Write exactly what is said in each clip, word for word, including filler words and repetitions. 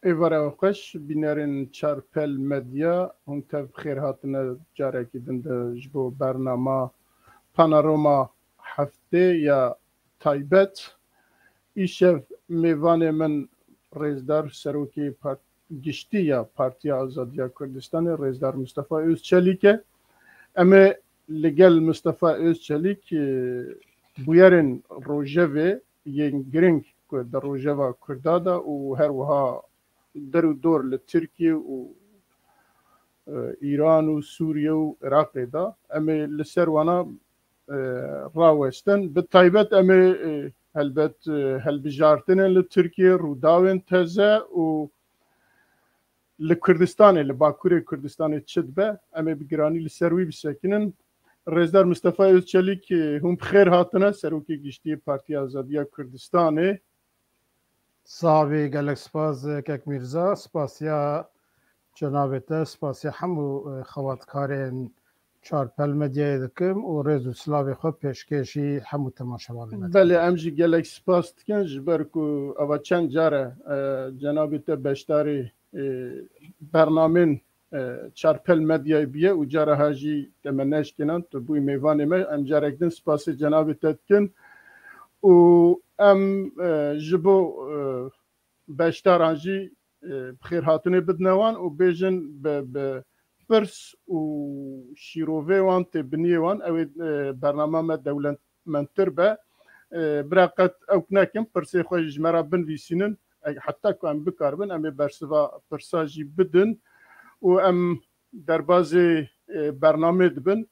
Êvara xweş, bînerên Çarpel Medya, hûn tev bi xêr hatine carekî din de ji bo bernama Panorama Heftê ya taybet. Îşev mêvanê min Rêzdar Serokê Part-, Giştî ya Partiya Azadiya Kurdistanê, Rêzdar Mistefa Özçelîk e. Em ê li gel Mistefa Özçelîk, e, bûyerên rojevê yên girîng ku di rojeva Kurda de û her wiha der û dor li Tirkiye û, e, Îran û Sûriye û Iraqê de, em ê li ser wana, e, rawestin. Bi taybet em ê, e, helbet, e, helbijartinên li Tirkiye, rûdawên teze û li Kurdistanê, li Bakurê Kurdistanê çi dibe, em ê bi giranî li ser wî bisekinin. Rêzdar Mistefa Özçelîk, e, hûn bi xêr hatine, Serokê Giştî yê Partiya Azadiya Kurdistanê. Sax bî, gelek spas, Kek Mîrza. Spasiya cenabê te, spasiya hemû, e, xebatkarên Çarpel Medyayê dikim û rêz û silavê xwe pêşkêşî hemû temaşevanên me dikim. Belê, em jî gelek spas dikin, ji ber ku eva çend car e, e, cenabê te beşdarî, e, bernamên, e, Çarpel Medyayê bûye û cara ha jî te me neşkênan, tu bûyî mêvanê me, em carek din spasê cenabê te dikin û em, e, ji bo, e, beşdaran jî, e, bi xêrhatinê bidine wan û bêjin bi, bi pirs û şîrovê wan tê biniyê wan, ew ê, e, bernama me dewletmendtir be. E, bira qet ewk nekin, pirsê xwe jî ji me re binivîsînin. Eg-, heta ku em bikaribin, em ê bersiva pirsa jî bidin û em derbazê, e, bernamê dibin.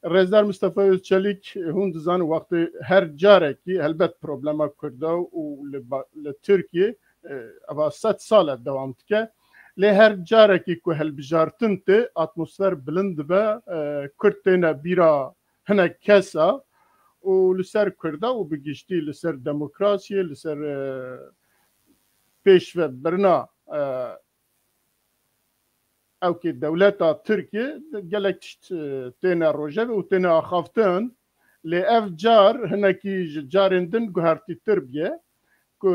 Rêzdar Mistefa Özçelîk, e, hûn dizanin wextê her carekî helbet problema Kurda û li ba-, li Tirkiye, e, eva sed sal e dewam dike. Lê her carekî ku helbijartin tê, atmosfer bilind dibe, e, Kurd têne bîra hinek kesa û li ser Kurda û bi giştî li ser demokrasiyê, li ser, e, pêşvebirina, e, ewkê dewleta Tirkiyê gelek tişt, e, têne rojevê û têne axaftin. Lê ev car hinekî ji carên din guhertîtir bûye ku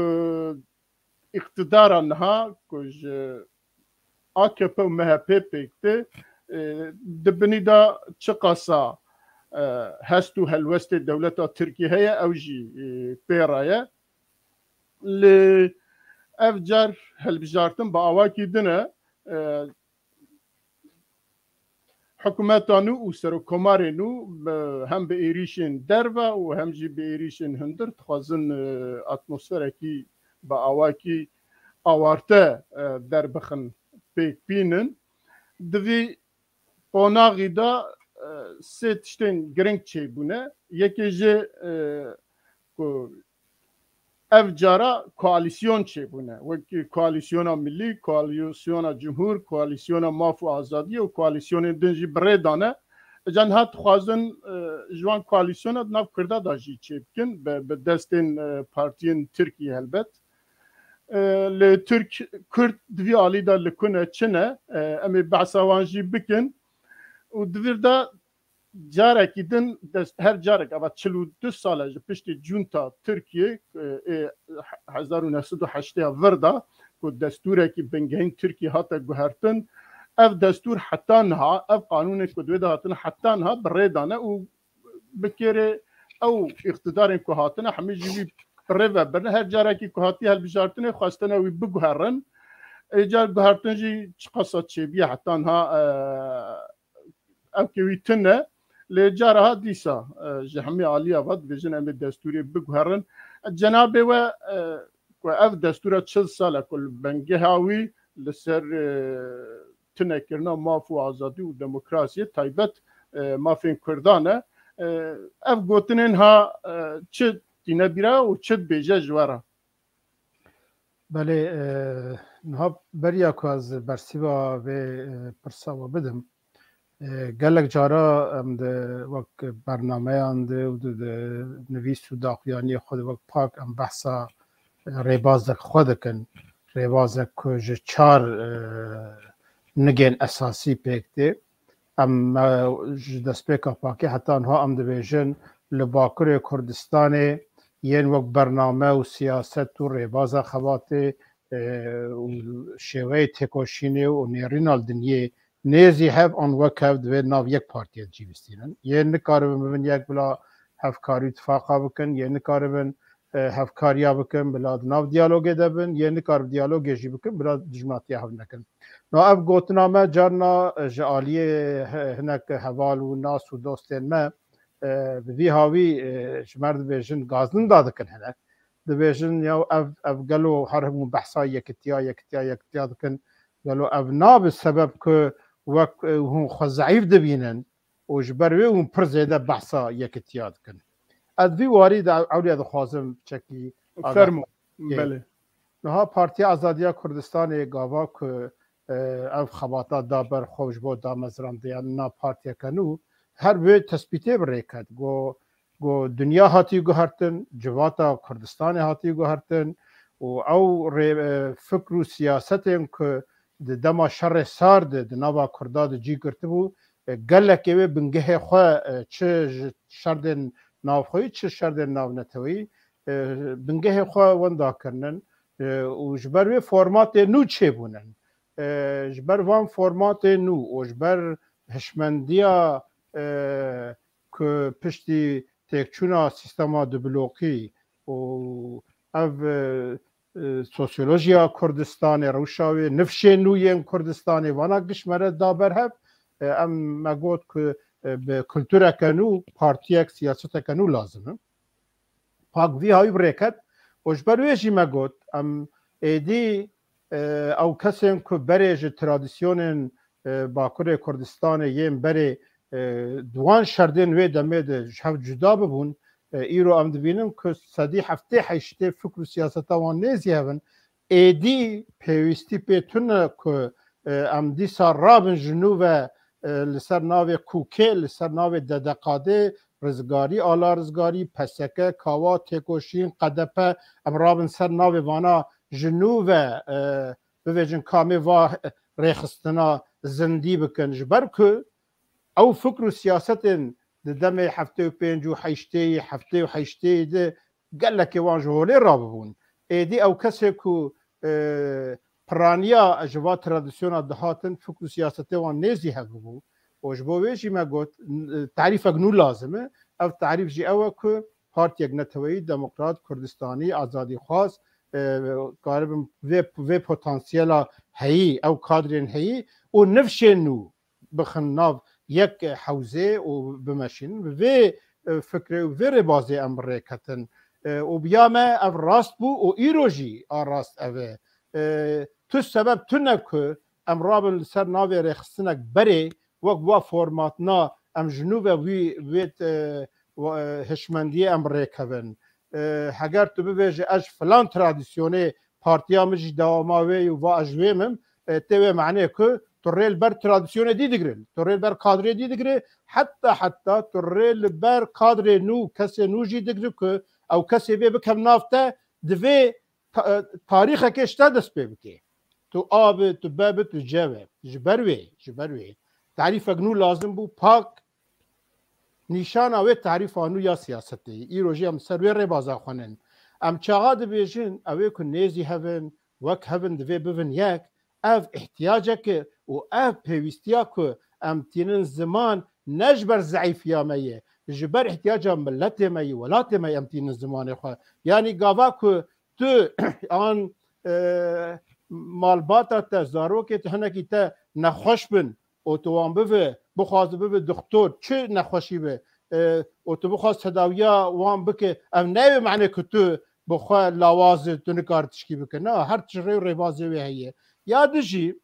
îqtidara niha ku ji A K P û M H P pêk tê, e, di binî de çiqasa, e, hest û helwestê dewleta Tirkiyê heye, ew jî, e, pê re ye. Lê ev car helbijartin bi awakî din e, e, hikûmeta nû û serokkomarê nû bi, hem bi êrîşên derve û hem jî bi êrîşên hundir dixwazin, e, atmosferekî bi awakî awarte, e, derbixin, pêk bînin. Di vî qonaxî de, e, sê tiştên giring çêbûne. Yekê jê, e, ku ev cara koalîsyon çêbûne. Wek Koalîsyona Millî, Koalîsyona Cumhur, Koalîsyona Maf û Azadiyê û koalîsyonên din jî bi rê dane. Îca niha dixwazin, e, ji wan koalîsyona di nav Kurda de jî çêbikin, bi, bi destên, e, partiyên Tirkiyê helbet. E, lê Tirk, Kurd di vî alî de li ku ne, çi ne, e, em ê behsa wan jî bikin. Û di vir de carekî din dest, her carek, eva çil û du sal e ji piştî cûnta Tirkiyê, e, ê hezar û neh sed û heştê ya vir de ku destûrekî bingehîn Tirkiyê hate guhertin, ev destûr heta niha, ev qanûnên ku di wê de hatine heta niha bi rê dane û bi kêrê ew îqtidarên ku hatine, hemî jî wî bi rê ve birine. Her carekî ku hatiye hilbijartinê, xwestine wî biguherin. Ê car guhertin jî çiqasa çêbûye heta niha, e, ewkê wî tune. Lê cara ha dîsa, e, ji hemî aliya ve dibêjin em ê destûrê biguherin. Cenabê we, e, ku ev destûra çil sal e ku li bengeha wî li ser, e, tunekirina maf û azadî û demokrasiyê taybet, e, mafên Kurdan e. E, ev gotinên ha, e, çi tîne bîra û çi dibêje ji we re? Belê, e, niha beriya ku ez bersiva vê, e, pirsa we bidim, e, gelek cara em di wek bernameyan de û di, di nivîs û daxuyaniyê xwe de wek pak em behsa, e, rêbazek xwe dikin. Rêbazek ku ji çar, e, nigên esasî pêk tê. Em, e, ji destpêka pakê heta niha em dibêjin, li Bakurê Kurdistanê yên wek bername û siyaset û rêbaza xebatê e, û şêweyê têkoşînê û nêrîna li dinyê nêzî hev an wek hev divê nav yek partiyê de cî bistînin. Yê nikaribin bibin yek bila hevkarî û tifaqa bikin, yê nikaribin, e, hevkariya bikin, bila di nav diyalogê de bin, yê nikaribin diyalogê jî bikin, bila dijminatiya hev nekin. No ev gotina me carna, e, ji aliyê hi-, hinek heval û nas û dostên me, e, bi vî hawî, e, ji me re dibêjin, gazin da dikin hinek. Dibêjin, ya ev, ev gelo her hemû behsa yekitiya, yekitiya, yekitiya dikin. Gelo ev nabe sebeb ku wek, e, hûn xwe zeîf dibînin û ji ber wê hûn pir zêde behsa yekitiya dikin. Ez vî warî de ewliya dixwazim çekî Fermo. Belê. Niha Partiya Azadiya Kurdistanê gava ku, e, ev xebata da ber xwe ji bo damezrandiyana partiyeke nû, her wê tespîtê bi rê ket. Got, got dinya hatî guhertin, civata Kurdistanê hatî guhertin û ew rê, e, fikr û siyasetên ku di dema şerê sar de di nava Kurda de cî girtibû, e, gelekê wê bingehê xwe, e, çi ji şerdên navxweyî, çi şerdên navneteweyî, e, bingehê xwe wenda kirinin, e, û ji ber wê formatê nû çêbûnin. E, ji ber van formatê nû û ji ber hişmendiya, e, ku piştî têkçûna sîstema dublokî û ev, e, e, sosyolojiya Kurdistanê, rewşa wê, nifşên nû yên Kurdistanê, vana giş me re da berhev, e, em me got ku, e, bi kultureke nû, partiyek, siyaseteke nû lazim e. Pak vî hawî bi rê ket û ji ber wê jî me got, em êdî, e, ew kesên ku berê ji tradisyonên, e, Bakurê Kurdistanê yên berê, e, di wan şerdên wê demê de ji hev cuda bibûn, e, îro em dibînin ku sedî heftê heştê fikr û siyaseta wan nêzî hev in. Êdî pêwîstî pê tune ku, e, em dîsa rabin ji nû ve, e, li ser navê kûkê, li ser navê dedekadê, rizgarî, ala rizgarî, P S K, Kawa, Têkoşîn, K D P, em rabin ser navê vana ji nû ve, e, bivêjin kamê va rêxistina zindî bikin. Ji ber ku ew fikr û siyasetên di demê heftê û pênc û heştê yê, heftê û heştê yê de gelekê wan ji holê rabibûn. Êdî ew kesê ku, e, piraniya ji va tradisyona dihatin, fikr û siyasetê wan nêzî hev bû. Û ji bo wê jî me got, n-, tarîfek nû lazim e. Ev tarîf jî ew e ku partiyek neteweyî, demokrat, Kurdistanî, azadîxwaz, e, karibin vê, vê potansiyela heyî, ew kadrên heyî û nifşên nû bixin nav yek hewzê û bimeşînin. Bi vê, e, fikrê û vê rêbazê em bi rê ketin. E, û biya me ev rast bû û îro jî a rast ev e. E, tu sebeb tune ku em rabin li ser navê rêxistinek berê, wek wa formatna em ji nû ve wî, wê, e, wa, e, hişmendiyê em bi rê kevin. E, heger tu bibêje ez ji filan tradisyonê partiya min jî dewama wê yî û va ez ji wê min, e, tê wê manê ku tu rê li ber tradisyonê dî digirî. Tu rê li ber kadrê dî digirî. Heta heta tu rê li ber kadrê nû, kesê nû jî digirî ku ew kesê vê bikev nav te, divê ta-, e, tarîxekê ji te dest pê bike. Tu A bi, tu B bi, tu C bi. Ji ber wê, ji ber wê. Tarîfek nû lazim bû, pak nîşana wê tarîfa nû ya siyasetê ye. Îro jî em ser wê rêbaza xwe nin. Em çaxa dibêjin, ew ê ku nêzî hev in, wek hev in, divê bibin yek. Ev ihtiyacek e û ev pêwîstiya ku em tînin ziman ne ji ber zeîfiya me ye, ji ber ihtiyaca miletê me yî, welatê me yî em tînin zimanê xwe. Yanî gava ku tu an, e, malbata te, zarokê te, hinekî te nexweş bin û tu wan bive, bixwaze bibe dixtor, çi nexweşî be, e, û tu bixwaz tedawiya wan bike, ev nayê manê ku tu bi xwe lawaz e, tu nikare tişkî bike. Na, her tişt rê û rêbazê wê heye. Ya dijî,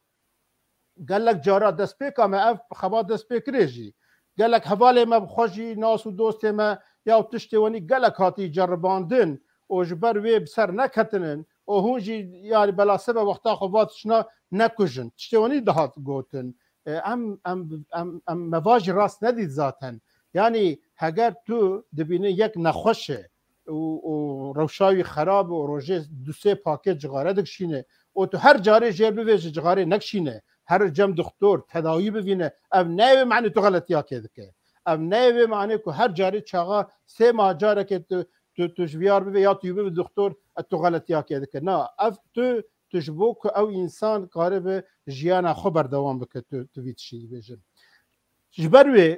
gelek cara destpêka me ev xebat destpêkirê jî, gelek hevalê me bi xwe jî, nas û dostê me ya û tiştê wenî gelek hatî ceribandin û ji ber wê bi ser neketinin û hûn jî, yanî, bela sebe wexta xwe va tiştna nekujin. Tiştê wenî dihat gotin. E, em, em, em, em me va jî rast nedît zaten. Yanî heger tu dibîne yek nexweş e û, û rewşa wî xerab e û rojê du sê pakêt cixare dikişîne û tu her carê jê bivêje cixarê nekişîne, here cem dixtor, tedawî bivîne, ev neyê wê manê tu xeletiyakê dike. Ev neyê wê manê ku her carê çaxa sê mah carekê tu, tu, tu ji viyar bivê ya tu yî bivê dixtor, e, tu xeletiyakê dike. Na, ev tu tu ji bo ku ew însan karibe jiyana xwe berdewam bike, tu, tu vî tiştî dibêjin. Ji ber wê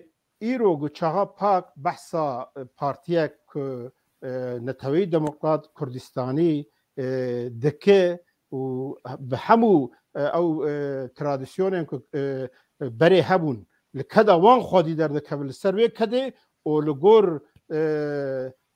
îro ku çaxa PAK behsa, e, partiyek ku, e, Neteweyî Demokrat Kurdistanî, e, dike û bi hemû, e, ew, e, tradisyonên ku, e, berê hebûn li keda wan xwedî derdikevin li ser wê kedê û li gor, e,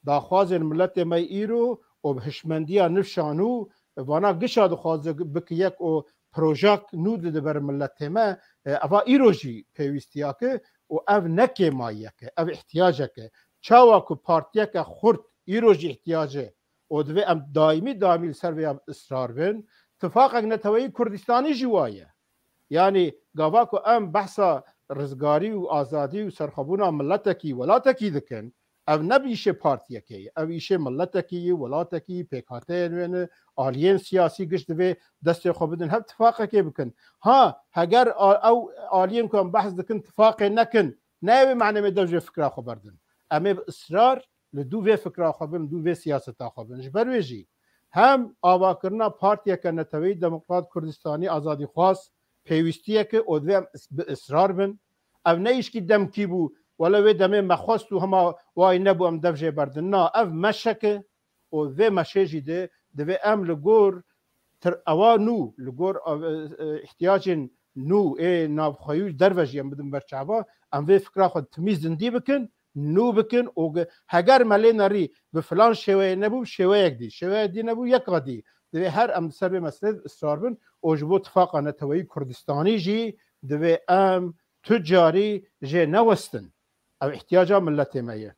daxwazên miletê me îro û bi hişmendiya nifşanû vana gişa dixwaze bike yek û projak nû dide ber miletê me, e, eva îro jî pêwîstiyek e û ev ne kêmayiyek e, ev ihtiyacek e. Çawa ku partiyeke xurt îro jî ihtiyac e û divê em daîmî daîmî li ser vê israr bin, tifaqek neteweyî Kurdistanî jî wa ye. Yanî gava ku em behsa rizgarî û azadî û serxwebûna miletekî, welatekî dikin, ev ne bi îşê partiyekê ye. Ev îşê miletekî ye, welatekî, pêkhateyên wê ne, aliyên siyasî giş divê destê xwe bidin, hev tifaqekê bikin. Ha, heger a-, ew aliyên ku em behs dikin tifaqê nekin, ne ew ê mane me dev jê fikra xwe berdin. Em ê bi israr li dû vê fikra xwe bin, li dû vê siyaseta xwe bin. Ji ber wê jî hem avakirina partiyeke neteweyî Demokrat Kurdistanî azadîxwaz pêwîstiyek e û divê em is-, bi israr bin. Ev ne îşkî demkî bû, wele wê demê me xwest û hema way nebû em dev jê berdin. Na, ev meşek e û vê meşê jî de divê em li gor tir-, ewa nû, li gor, e, e, ihtiyacên nû ê navxweyî derve jî em bidin ber çava, em vê fikra xwe timî zindî bikin, nû bikin û ge-, heger me lê nerî bi filan şêweyê nebû, şêweyek dî, şêweyek dî nebû, yeka dî. Divê her em li ser vê meselê israr bin û ji bo tifaqa neteweyî Kurdistanî jî divê em tu carî jê newestin. Ev ihtiyaca miletê me ye.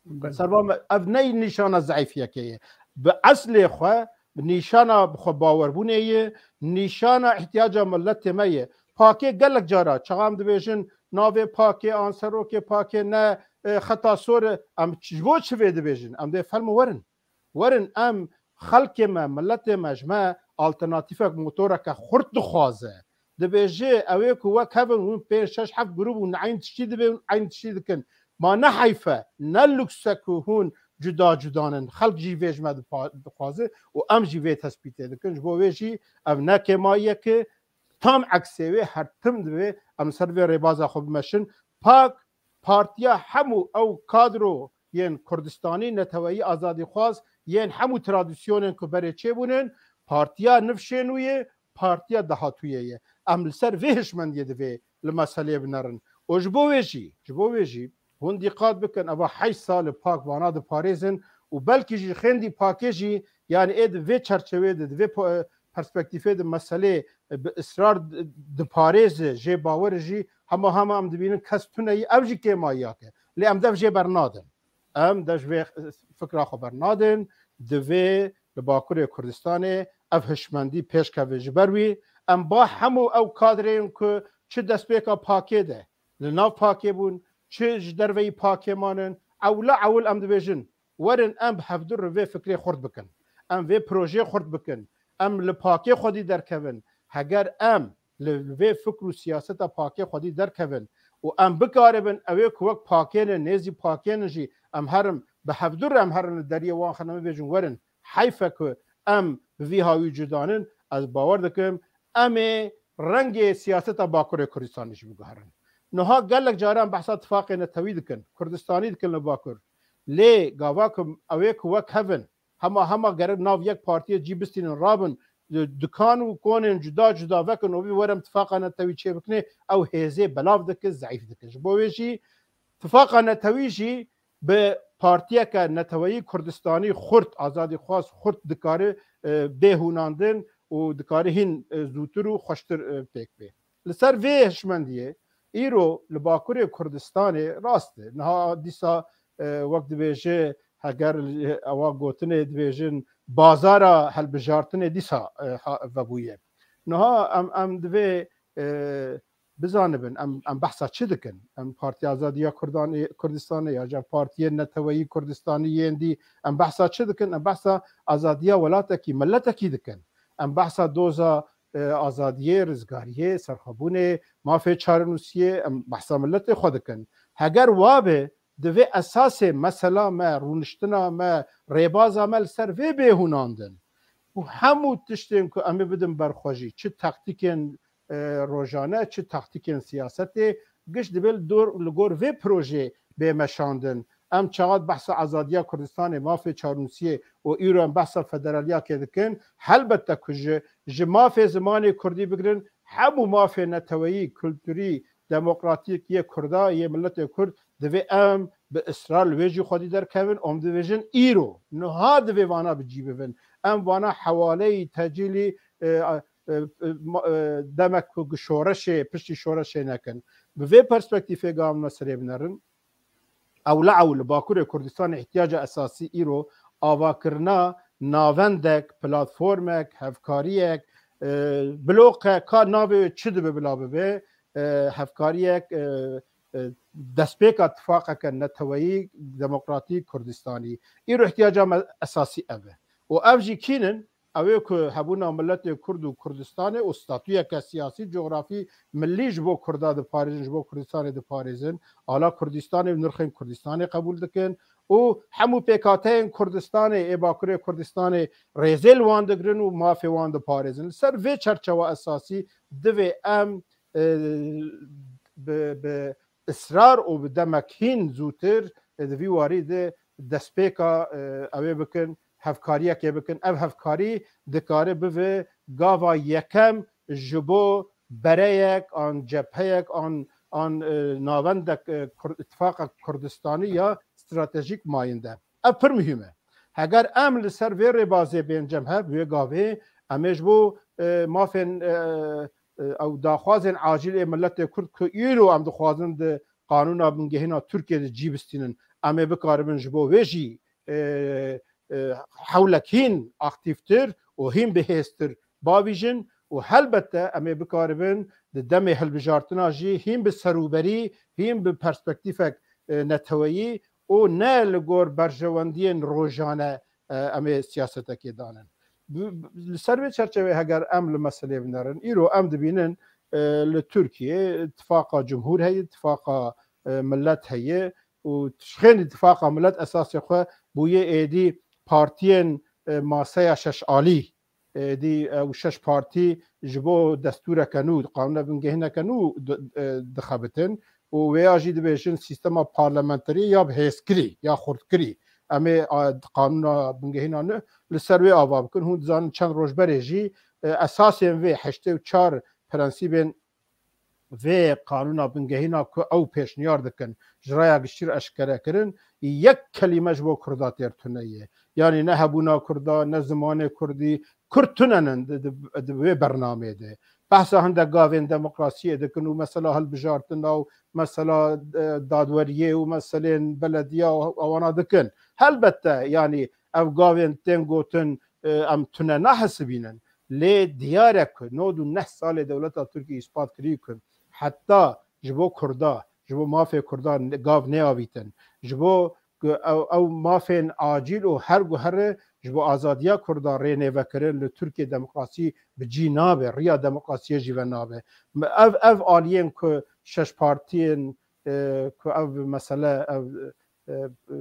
Belê. Serba me, ev ne nîşana zeîfiyekê ye. Bi eslê xwe, bi nîşana bi xwe bawerbûnê ye, nîşana ihtiyaca miletê me ye. Pakê gelek cara, çaxa em dibêjin, navê pakê, an serokê pakê ne, e, xeta sor e, em ç-, ji bo çi vê dibêjin? Em dê fermo werin. Werin em xelkê me, miletê me ji me alternatîfek, motoreke xurt dixwaze. Dibêje, ew ê ku wek hev in, hûn pênc, şeş, heft grûp û eyn tiştî dibê û eyn tiştî dikin. Ma ne heyf e, ne lûks e ku hûn cuda cuda nin. Xelk jî vê ji me dipa-, dixwaze û em jî vê tespîtê dikin. Ji bo wê jî ev ne kêmayiyek e, tam eksê wê her tim divê em li ser vê rêbaza xwe bimeşin. Pak, partiya hemû ew kadro yên Kurdistanî, neteweyî, azadîxwaz, yên hemû tradisyonên ku berê çêbûnin, partiya nifşên wî ye, partiya dahatûyê ye. Em li ser vê hişmendiyê divê li meseleyê binerin. Û ji bo wê jî, ji bo wê jî hûn dîqat bikin, eva heşt sal e PAK vana diparêzin û belkî jî xêndî PAKê jî, yanî ê di vê çerçeveyê de, di vê po-, perspektîfê de meselê bi israr di-, diparêze, jê bawer jî hema hema em dibînin kes tune yî, ev jî kêmayiyek e. Lê em dev jê bernadin. Em dev ji vê fikra xwe bernadin. Divê li Bakurê Kurdistanê ev hişmendî pêş keve ji ber wî. Em ba hemû ew kadreyên ku çi destpêka pakê de, li nav pakê bûn, çi ji derveyî pakê manin, ewla ewil em dibêjin, werin em bi hevdu re vê fikrê xurt bikin. Em vê projeyê xurt bikin. Em li pakê xwedî derkevin. Heger em li vê fikr û siyaseta pakê xwedî derkevin û em bikaribin, ew ê ku wek pakê ne, nêzî pakê ne jî, em herin bi hevdu re em herin li deriyê wan xine bibêjin, werin, heyf e ku em bi vî hawî cuda nin, ez bawer dikim, em ê rengê siyaseta Bakurê Kurdistanê jî biguherin. Niha gelek caran behsa tifaqê netewî dikin, Kurdistanî dikin li Bakur. Lê gava ku ew ê ku wek hev in, hema hema gerek nav yek partiyê cî bistînin, rabin, di-, dikan û konên cuda cuda vekin û bî werin tifaqa netewî çêbikinê, ew hêzê belav dike, zeîf dike. Ji bo wê jî tifaqa netewî jî bi partiyeke neteweyî Kurdistanî xurt, azadîxwaz xurt dikare, e, bê hûnandin û dikare hîn, e, zûtir û xweştir, e, pêk bê. Li ser vê hişmendiyê îro li Bakurê Kurdistanê rast e. Niha dîsa, e, wek dibêje, heger, e, ewa gotinê dibêjin, bazara hilbijartinê dîsa, e, ha-, vebûye. Niha em, em divê, e, bizanibin, em, em behsa çi dikin? Em Partiya Azadiya Kurdan-, Kurdistanê ya jî em partiyên neteweyî Kurdistanî yên dî, em behsa çi dikin? Em behsa azadiya welatekî, miletekî dikin. Em behsa doza, e, azadiyê, rizgariyê, serxwebûnê, mafê çarenûsiyê, em behsa miletê xwe dikin. Heger wa be, divê esasê mesela me, rûniştina me, rêbaza me li ser vê bê hûnandin. û hemû tiştên ku em ê bidin ber xwe jî, çi taktîkên, e, rojane, çi taktîkên siyasetê, giş divê li dor, li gor vê projeyê bê meşandin. Em çaxat behsa azadiya Kurdistanê, mafê çarnûsiyê û îro em behsa federaliyakê dikin. Helbette ku ji, ji mafê zimanê kurdî bigirin, hemû mafê neteweyî, kulturî, demokratîk yê kurda, yê miletê kurd, divê em bi israr li wê jî xwedî derkevin. Em dibêjin îro, niha divê vana bi cî bibin. Em vana hewaleyî tecîlî, e, e, e, ma-, e, demek ku şoreşê, piştî şoreşê nekin. Bi vê perspektîfê ga em meselê binerin. Ewlew li Bakurê Kurdistanê ihtiyaca esasî îro avakirina navendek, platformek, hevkariyek, e, bloke, ka navê wê çi dibe bila bibe, e, hevkariyek, e, e, destpêka tifaqeke neteweyî, demokratîk Kurdistanî. Îro ihtiyaca me esasî ev e. Û ev jî kînin? Ew ê ku hebûna miletê Kurd û Kurdistanê û statuyeke siyasî, cografî, milî ji bo Kurda diparêzin, ji bo Kurdistanê diparêzin, ala Kurdistanê û nirxên Kurdistanê qebûl dikin û hemû pêkhateyên Kurdistanê, ê Bakurê Kurdistanê rêzê li wan digirin û mafê wan diparêzin. Li ser vê çerçewa esasî divê em, e, bi, bi israr û bi demek hîn zûtir, e, di vî warî de destpêka, e, ew ê bikin, hevkariyekê bikin. Ev hevkarî dikare bibe gava yekem ji bo bereyek, an cepheyek, an, an, e, navendek, e, Kur-, Îtifaqek Kurdistanî ya stratejîk mayîn de. Ev pir muhîm e. Heger em li ser vê rêbazê bên cem hev, wê gavê em ê ji bo, e, mafên, e, e, ew daxwazên acîl ê miletê Kurd ku îro em dixwazin di Qanûna Bingehîna Tirkiyê de cî bistînin, em ê bikaribin ji bo wê jî, e, e, hewlek hîn aktîftir û hîn bihêztir bavîjin û helbette em ê bikaribin di demê hilbijartina jî hîn bi serûberî, hîn bi perspektîfek, e, neteweyî û ne li gor berjewendiyên rojane, e, em ê siyasetekê danin. Bi, bi, li ser vê çerçeveyê heger em li meselê binerin, îro em dibînin, e, li Tirkiyê tifaqa cumhûr heye, tifaqa, e, milet heye û tişxên tifaqa milet esasê xwe bûye êdî partiyên, e, maseya şeş alî, êdî ew şeş partî ji bo destûreke nû, qanûna bingehîneke nû di-, e, dixebitin û wêya jî dibêjin sîstema parlamenterî ya bi hêzkirî, ya xurtkirî. Em ê, a, qanûna bingehîna nû li ser wê ava bikin. Hûn dizanin çend roj berê jî, e, esasên vê heştê û çar prensîbên vê qanûna bingehîna ku ew pêşniyar dikin, ji raya giştî re eşkere kirin, yek kelîme ji bo Kurda têr tune ye. Yanî ne hebûna Kurda, ne zimanê Kurdî, Kurd tune nin di, di, di vê bernameyê de. Behsa hindek gavên demokrasiyê dikin û mesela hilbijartina û mesela, e, dadweriyê û meselên belediya û ewana dikin. Helbette, yanî ev gavên tên gotin, e, em tune nahesibînin. Lê diyar e ku nod û neh salê dewleta Tirkiyê îspat kirî ku heta ji bo Kurda, ji bo mafê Kurda gav neyavîtin. Ji bo ku ew, ew mafên acîl û her guhere ji bo azadiya Kurda rê nêvekirin, li Tirkiyê demokrasî bi cî nabe, riya demokrasiyê jî ve nabe. Ev, ev aliyên ku şeş partiyên, e, ku ev mesele, ev, e, e,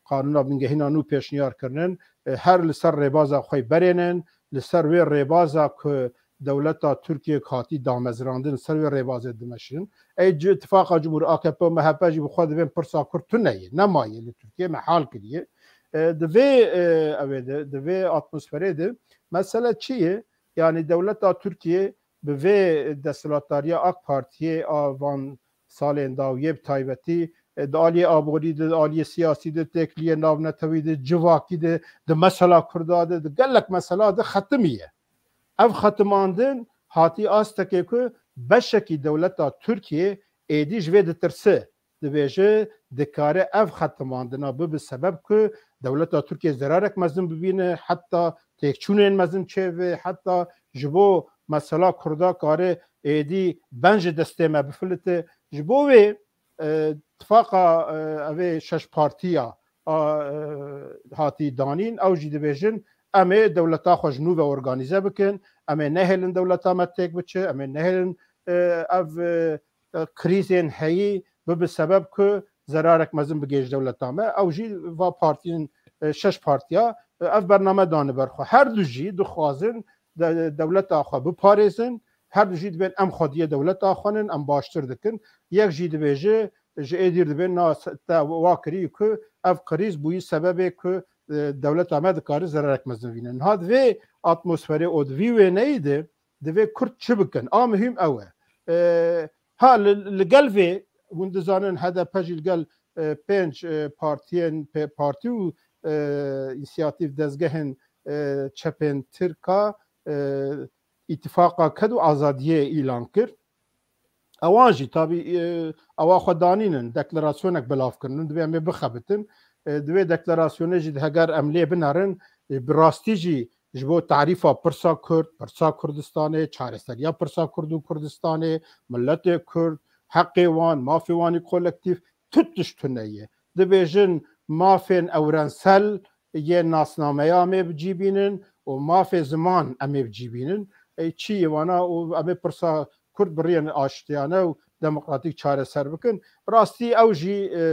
qanûna bingehîna nû pêşniyar kirinin, e, her li ser rêbaza xwe berênin, li ser wê rêbaza ku dewleta Tirkiyê hatî damezrandin, li ser wê rêbazê dimeşin. Ey ci-, Tifaqa Cumhur, A K P û M H P jî bi xwe dibên pirsa Kurd tune ye, nemaye li Tirkiyê, me hal kiriye. E, di vê, e, ew ê de, di vê atmosferê de mesele çi ye? Yanî dewleta Tirkiyê bi vê desthilatdariya AK Partiyê a van salên dawiyê bi taybetî, e, di aliyê aborî de, di aliyê siyasî de, têkiliyê navnetewî de, civakî de, di mesela Kurda de, di gelek mesela de xetimiye. Ev xetimandin hatî astekê ku beşekî dewleta Tirkiyê êdî ji vê ditirse. Dibêje, dikare ev xetimandina bibe sebeb ku dewleta Tirkiyê zerarek mezin bibîne, heta têkçûnên mezin çêbe, heta ji bo mesela Kurda kare êdî ben ji destê me bifilite. Ji bo wê, e, tifaqa, e, evê şeş partiya a, e, hatî danîn, ew jî dibêjin, em ê dewleta xwe ji nû ve organîze bikin, em ê nehêlin dewleta me têk biçe, em ê nehêlin, e, ev, e, e, krîzên heyî bibe sebeb ku zerarek mezin bigihêje dewleta me. Ew jî va partiyên, e, şeş partiya ev bername dane ber xwe. Her du jî dixwazin de-, dewleta xwe biparêzin, her du jî dibên em xwediyê dewleta xwe nin, em baştir dikin. Yek jî dibêje, ji êdî re dibên na se-, te wa kirî ku ev krîz bûyî sebebê ku, e, dewleta me dikare zererek mezin bîne. Niha di vê atmosferê û di vî wêneyî de divê Kurd çi bikin? A muhîm ew e. E, ha, li, li gel vê, hûn dizanin H D P jî li gel, e, pênc, e, partiyên, pê-, partî û, e, însiyatîf dezgehên, e, çepên Tirka, e, îtifaqa ked û azadiyê îlan kir. Ewan jî tabî, e, ewa xwe danînin, deklarasyonek belav kirin. Divê em ê bixebitin. E, divê deklarasyonê jî heger em lê binerin, e, bi rastî jî ji bo tarîfa pirsa Kurd, pirsa Kurdistanê, çareseriya pirsa Kurd û Kurdistanê, miletê Kurd, heqê wan, mafê wan ê kolektîf, tu tişt tune ye. Dibêjin mafên ewrensel yên nasnameya em ê bi cî bînin û mafê ziman em ê bi cî bînin. Ey çi ye wana û em ê pirsa Kurd bi riyên aştiyane û demokratîk çareser bikin. Bi rastî ew jî, e,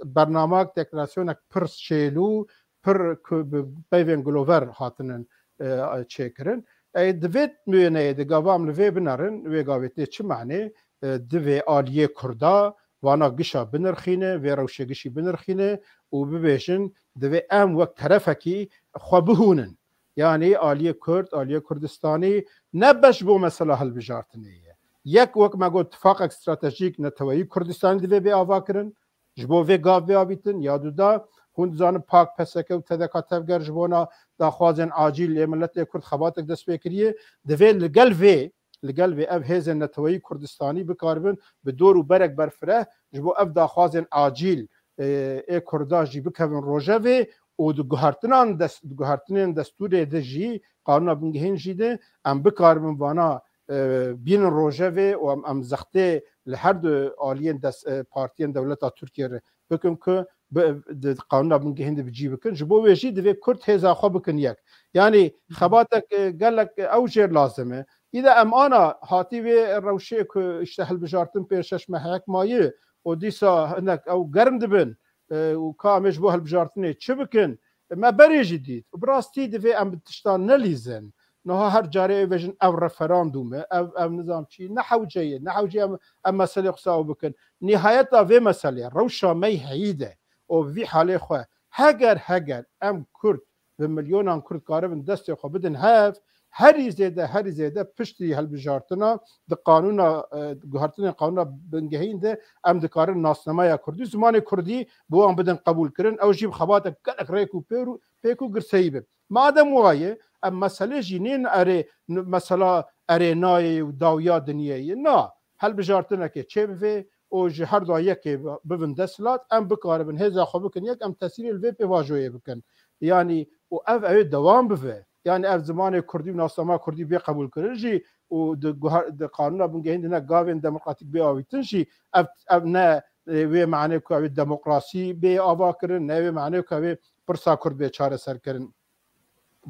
bernamak, deklarasyonek pir şêlû, pir ku bi peyvên gilover hatinin, e, çêkirin. Ey di vê wêneyê de gava em li vê binerin, wê gavê tê çi manê, e, divê aliyê Kurda vana gişa binirxîne, vê rewşê gişî binirxîne û bibêjin, divê em wek terefekî xwe bihûnin. Yanî aliyê Kurd, aliyê Kurdistanî ne beş bo mesela hilbijartinê ye. Yek, wek me got, tifaqek stratejîk neteweyî Kurdistanî divê bê avakirin. Ji bo vê gav bê avîtin, ya duda, hûn dizanin PAK, P S K û T D K Tevger ji bona daxwazên acîl ê miletê Kurd xebatek dest pê kiriye. Divê li gel vê, li gel vê ev hêzên neteweyî Kurdistanî bikaribin bi dor û berek berfireh ji bo ev daxwazên acîl, e, ê Kurda jî bikevin rojevê û di guhertinan dest-, di guhertinên destûrê de jî, qanûna bingehîn jî de em bikaribin vana, e, bînin rojevê û em, em zextê li her du aliyên des-, e, partiyên dewleta Tirkiye re bikin ku bi, di qanûna bingehîn de bi cî bikin. Ji bo wê jî divê Kurd hêza xwe bikin yek. Yanî xebatek, e, gelek, e, ew jêr lazim e. Îde em ana hatî vê rewşê ku işte hilbijartin pênc şeş mehek maye û dîsa hinek ew germ dibin, e, û ka em ê ji bo hilbijartinê çi bikin? Me berê jî dît. Bi rastî divê em bi tiştan nelîzin. Niha her carê ê bêjin ev referandûm e, ev, ev nizam çi, ne hewce ye, ne hewce em, em meselê xwe saw bikin. Nihayeta vê meselê, rewşa me yî heyî de û vî halê xwe, heger, heger em Kurd bi milyonan Kurd karibin destê xwe bidin hev, herî zêde, herî zêde piştî hilbijartina di qanûna, e, guhertinên qanûna bingehîn de em dikarin nasnameya Kurdî, zimanê Kurdî bi wan bidin qebûlkirin. Ew jî bi xebatek gelek rêk û pêr û, pêk û girseyî be. Madem waye, em meselê jî nên erê, n-, mesela erê nayê û dawiya dinyê ye. Na, hilbijartinekê çêbivê û ji her dua yekê bivin desthilat, em bikaribin hêza xwe bikin yek, em tesîrê li vê pêvajoyê bikin. Yanî û ev, ew ê dewam bive. Yanî ev zimanê Kurdî û nasnama Kurdî bê qebûlkirin jî û di guher-, di qanûna bingehîn de ne gavên demokratîk bê avîtin jî ev, ev ne, e, wê manê ku ew ê demokrasî bê avakirin, ne wê manê ku ew ê pirsa Kurd bê çareserkirin.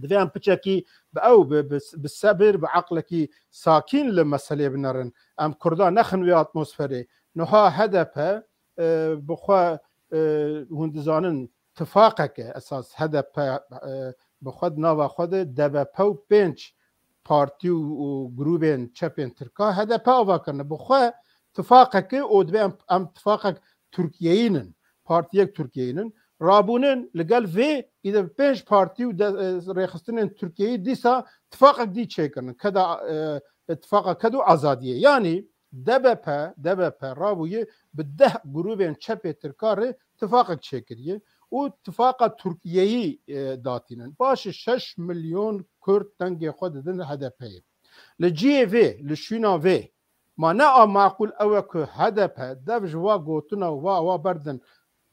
Divê em piçekî bi ew, bi, bi, bi sebir, bi eqlekî sakîn li meselê binerin. Em Kurda nexin wê atmosferê. Niha H D P, e, bi xwe, e, hûn dizanin, tifaqeke esas H D P, e, bi xwe di nava xwe de D B P û pênc partî û, û grûbên çepên Tirka H D P ava kirine. Bi xwe tifaqeke û divê em, em tifaqek Tirkiyeyî nin, partiyek Tirkiyeyî nin. Rabûnin li gel vê îde bi pênc partî û de, e, rêxistinên Tirkiyeyî dîsa tifaqek dî çêkirin. Keda, e, tifaqa ked û azadiyê. Yanî D B P, D B P rabûye bi deh grûbên çepê Tirka re tifaqek çêkiriye û tifaqa Tirkiyeyî, e, datînin. Baş e, şeş milyon Kurd dengê xwe didin H D P'yê. Li cihê vê, li şûna vê, ma ne a maqûl ew e ku H D P dev ji wa gotina û va wa berdin,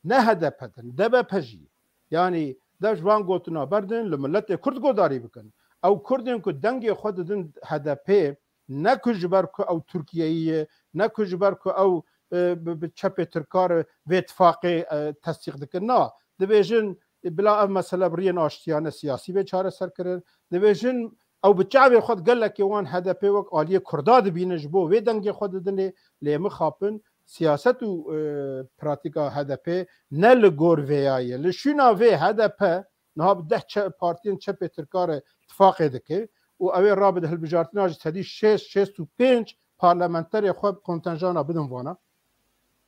ne H D P din, D B P jî. Yanî dev ji van gotina berdin, li miletê Kurd godarî bikin. Ew Kurdên ku dengê xwe didin H D P'ê, ne ku ji ber ku ew Tirkiyeyî ye, ne ku ji ber ku ew, e, bi, bi çepê Tirka re vê tifaqê, e, tesdîq dikin. Na, dibêjin, e, bila ev mesele bi riyên aştiyane siyasî bê çareserkirin. Dibêjin, ew bi çavê xwe gelekê wan H D P wek aliyê Kurda dibînin, ji bo wê dengê xwe didinê, lê mixapin, siyaset û, e, pratîka H D P ne li gor vêya ye. Li şûna vê H D P Niha bi deh çe-, partiyên çepê Tirka re tifaqê dike û ew ê rabide hilbijartina jî sedî şêst, şêst û pênc parlamenterê xwe kontenjana bidin vana.